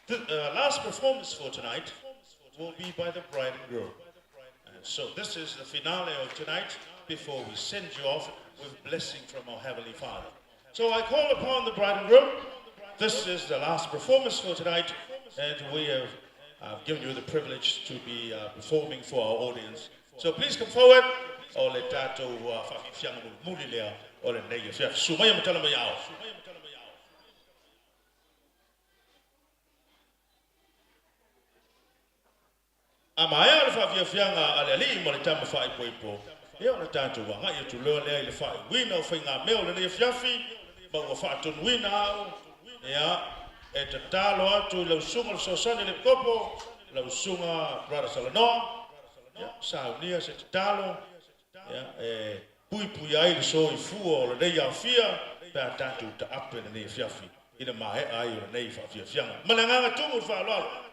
The last performance for tonight will be by the bride and groom. And so this is the finale of tonight before we send you off with blessing from our Heavenly Father. So I call upon the bride and groom. This is the last performance for tonight, and we have given you the privilege to be performing for our audience. So please come forward. O le tatou faafiafiaga mulimuli lea o lenei afiafi. Sumaia ma tala mai ao. A maea le faafiafiaga a le alii ma le tama faaipoipo, ia ona tatou agai atu loa lea i le faaiuina o faigamea o lenei afiafi, ma ua faatonuina au, ia, e tatalo atu i lau susuga le fesoasoani le kopo, lau susuga Brother Salanoa, ia, saunia se tatalo, ia, e puipui ai le soifua o lenei afia, pe a tatou taape lenei afiafi, i le maea ai o lenei faafiafiaga. Ma le agaga tumu i le faaaloalo.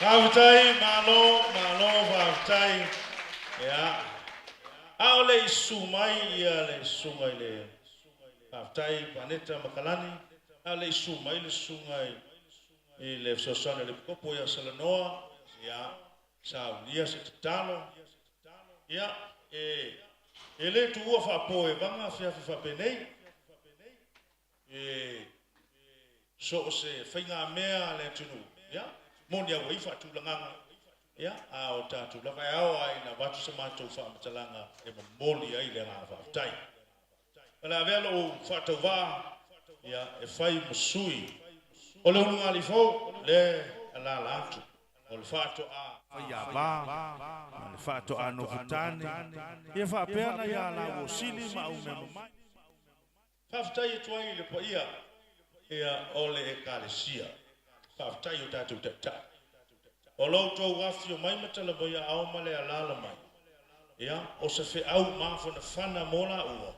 Faafetai, malo, malo faafetai. Ia, a o le i susu mai le susuga i le faafetai Paneta Makalani, a o le i susu mai le susuga i le fesoasoani a le Epikopo ia Salanoa, ia, saunia se tatalo. Ia, e le tuua faapo e vaga afiafi faapenei. E so o se faigamea a le atunuu, ia, moni a ua i ai faatulagaga, ia, a o tatou lava e ao lava ina avatu se matou faamatalaga e momoli ai le agaga faafetai. O le a avea lou faatauvaa, ia, e fai ma sui o le ulugalii fou lea e alaala atu o le faatoa faiava ma le faatoa nofotane, ia faapea nai alauo sili ma aumea. Faafetai atu ai i le paia ia o le Ekalesia. Faafetai i o tatou taitai. O lo outou afifio mai ma tala mai aao ma le alaala mai, ia, o se feau mafanafana mo laua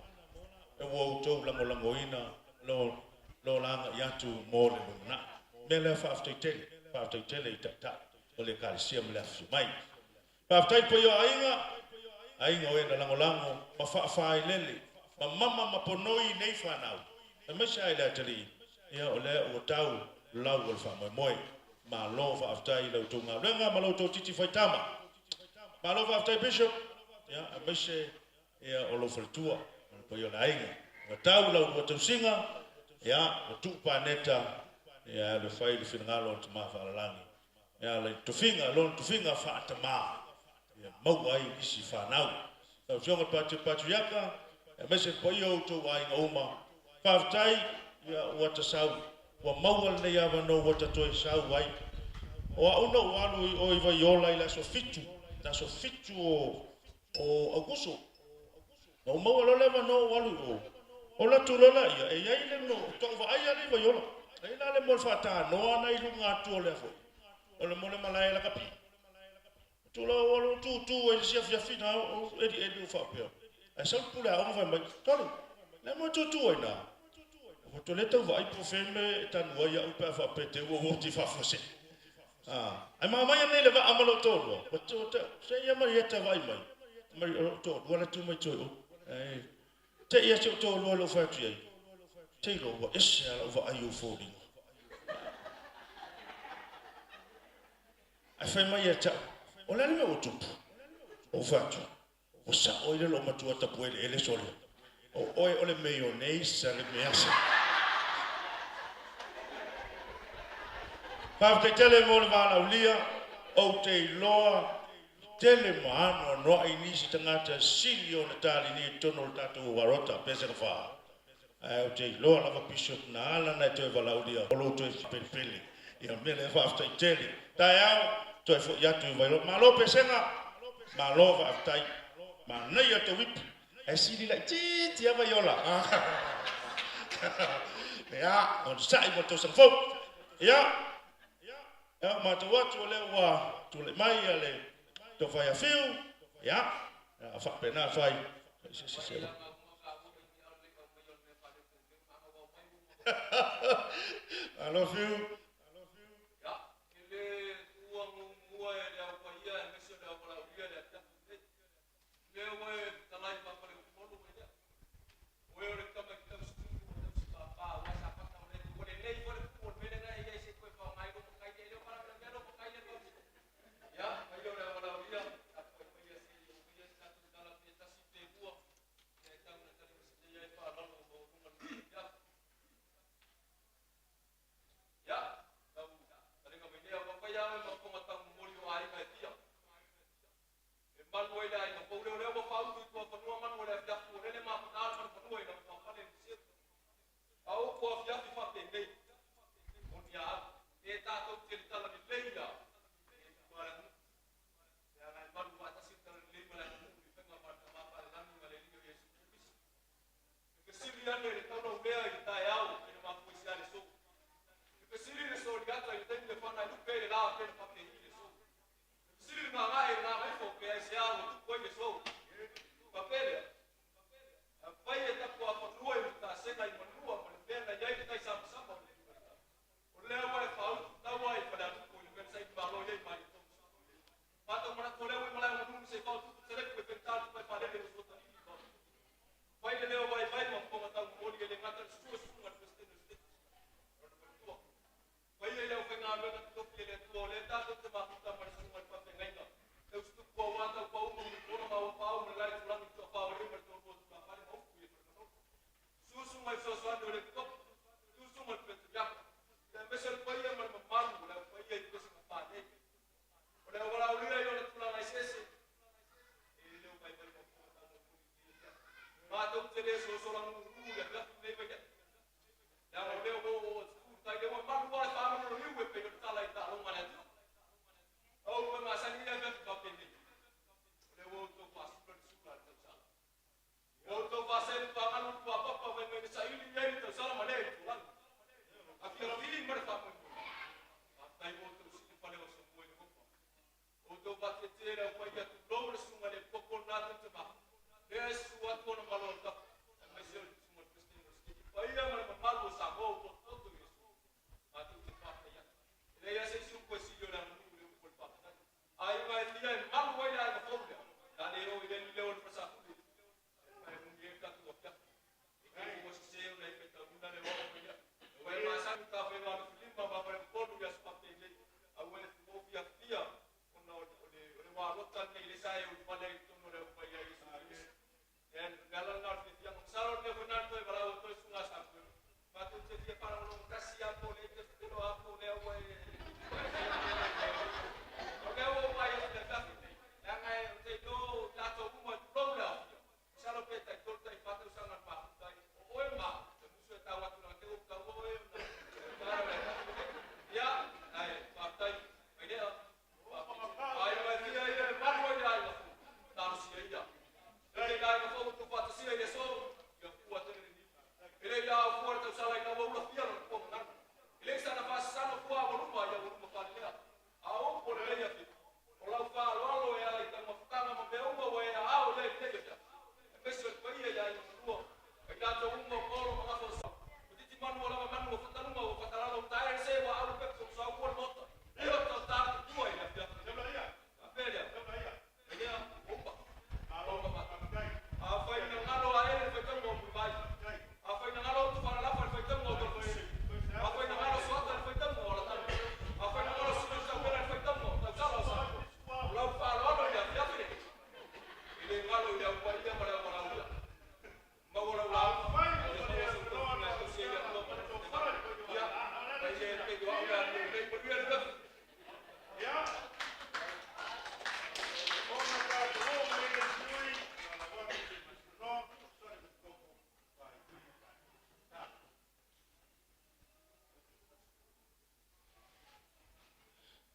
e ua outou lagolagoina lo lo lagai atu mo le lumanai. O le mea lea faafetai tele, faafetai tele i taitai o le Ekalesia ma le afifio mai. Faafetai i le paia o aiga, aiga o e na lagolago ma faafailele ma mama ma ponoi i nei fanau, aemaise lava i le atalii, ia o lea ua tau lau o le faamoemoe. Malo faafetai i la outou galuega ma la outou titi faitama. Malo faafetai Bishop, ia aemaise ia o lou faletua ma le paia o le aiga. Ua tau lau lua tausiga, ia ua tuu paneta, ia alu e fai le finagalo o le Tama Faalalagi. E ala i tofiga, lona tofiga faa-tama, ia maua ai nisi fanau. Lau Afioga i le Pati Patriaka, aemaise le paia o outou aiga uma, faafetai, ia, ua ta sau, ua maua lenei avanoa ua ta toe sau ai. O au na ou alu i o i Vaiola i le aso 7, le aso 7 o Aukuso. Na ou maua loa le avanoa ou alu i o. Ola atu loa laia, e i ai le mea, faatoa ou vaai lava lea i Vaiola. E i ai la le mea o le faatanoa na i luga atu o le a foi, o le mea o le malae lakapi. Tula ua alu tutu ai i le isi afiafi na ou elieli ou faapea, ae sau le pule aoga fai mai, Tolu, le a le mea e tutu ai na? Ou fai atu, o lea e tau vaai po o fea le mea e tanu ai au pe a faapea te i ua oti faafuasei. Ae mamaia nei le vaa ma lou toalua, ua se ia Marieta vaai mai, mai o lou toalua la e tu mai tua i o. Ae te i lava si ou toalua i lou fai atu i ai, Taylor, ua ese lava lau vaai i ou foliga. Ae fai mai ia te au, O le a le mea ua tupu? Ou fai atu, Ua sao ai le loomatua tapueleele sole, o oe o le mayonnaise a le measa. Faafetai tele mo le valaaulia, ou te iloa tele ma anoanoai nisi tagata sili ona talenia i totonu o le tatou Arota Pesega 4. Ae ou te iloa lava Bishop na ala ona e toe valaaulia o lou toe pelepele. Ia mea lea faafetai tele. Taeao toe foi atu i Vailoa. Malo Pesega, malo faafetai. Manaia tou ipu. Ae sili laitiiti lava Vaiola. Ia, onosai mo le tausaga fou. Ia, ia matou atu o lea ua tulai mai le tofa ia Fiu. Ia, a faapena fai. Se, se, se. Malo Fiu.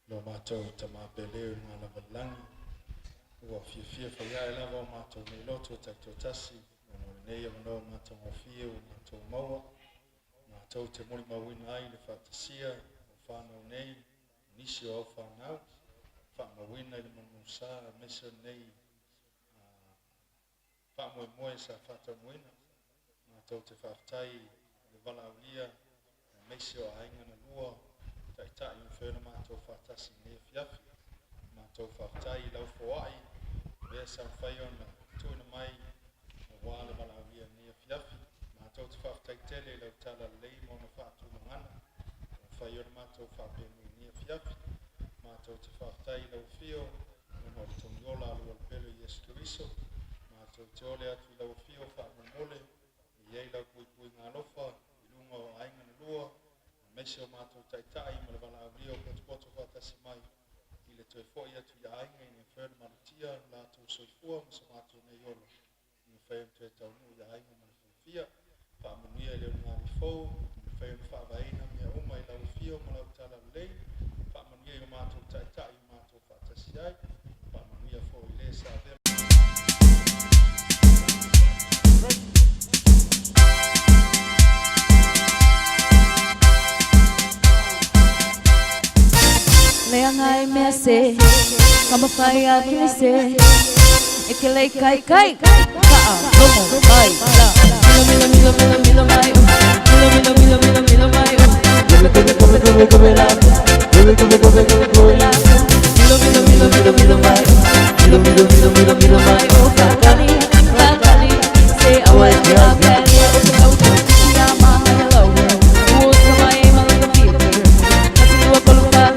Lo mātou tamapele o ngā lava langi. Ua fiafia whaiae lava o mātou nei loto taitoatasi. Ona o lenei avanoa matagofie ua matou maua. Matou te molimauina ai le faatasia o whānau nei, nisi o au whānau. Whaamauina i le manusa aemaise o lenei faamoemoe sa faataunuuina. Matou te faafetai le valaaulia aemaise o aiga na lua taitai ua mafai ona matou faatasi i lenei afiafi. Matou faafetai i lau foai lea sa mafai ona tuuina mai auā le valaaulia i lenei afiafi. Matou te faafetai tele i lau talalelei ma ona faatulagana ua mafai ona matou faapenei i lenei afiafi. Matou te faafetai i lau afio ona o le togiola a le ualepele o Iesu Keriso. Matou te ole atu i lau afio faamolemole e i ai lau puipuiga alofa i luga o aiga na lua aemaise o matou taitai ma le valaaulia o potopoto faatasi mai i le toe fo'i atu i aiga ina ia mafai ona malutia latou soifua ma so matou nei ola ina ia mafai ona toe taunuu i aiga ma le fiafia. Faamanuia i le ulugalii fou ina mafai ona faavaeina mea uma i lau afio ma lau talalelei. Faamanuia i o matou taitai ua matou faatasi ai. Faamanuia foi i le sa avea Leaga e mea se ka mafai a kini se e ke lei kai kai kaa logo mai la milo milo milo milo milo mai o milo milo milo milo milo mai o milo milo milo milo milo mai o milo milo milo milo milo mai o kakali kakali se awai ke a pele o te au te ya ma hello o ka mai ma la computer kasi ua kolu pa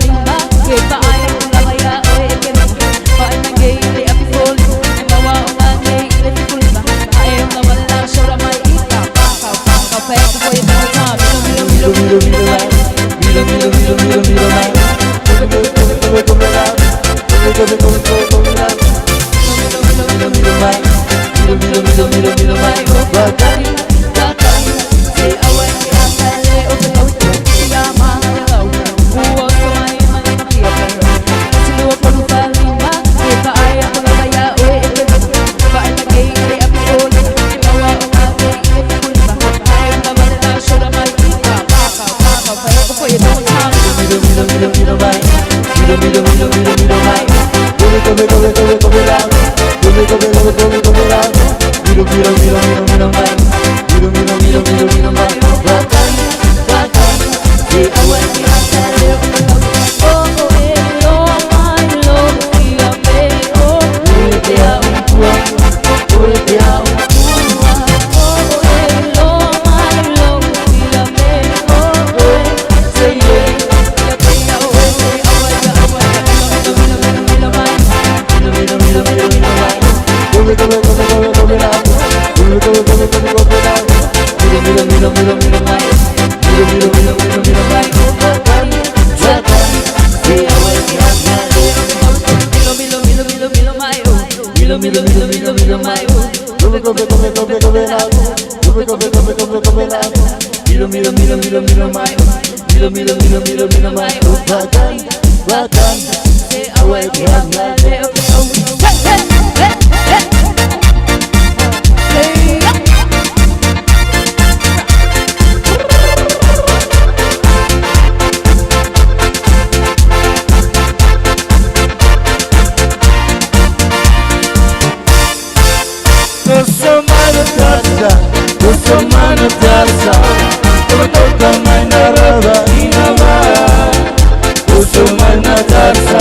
Milo milo milo milo milo mai milo milo milo milo milo mai wakan wakan Se awe ke anga le o ke o. Hey hey hey hey. Hey. Tosomana tarsa, totoka mai narava inava. Tosomana tarsa,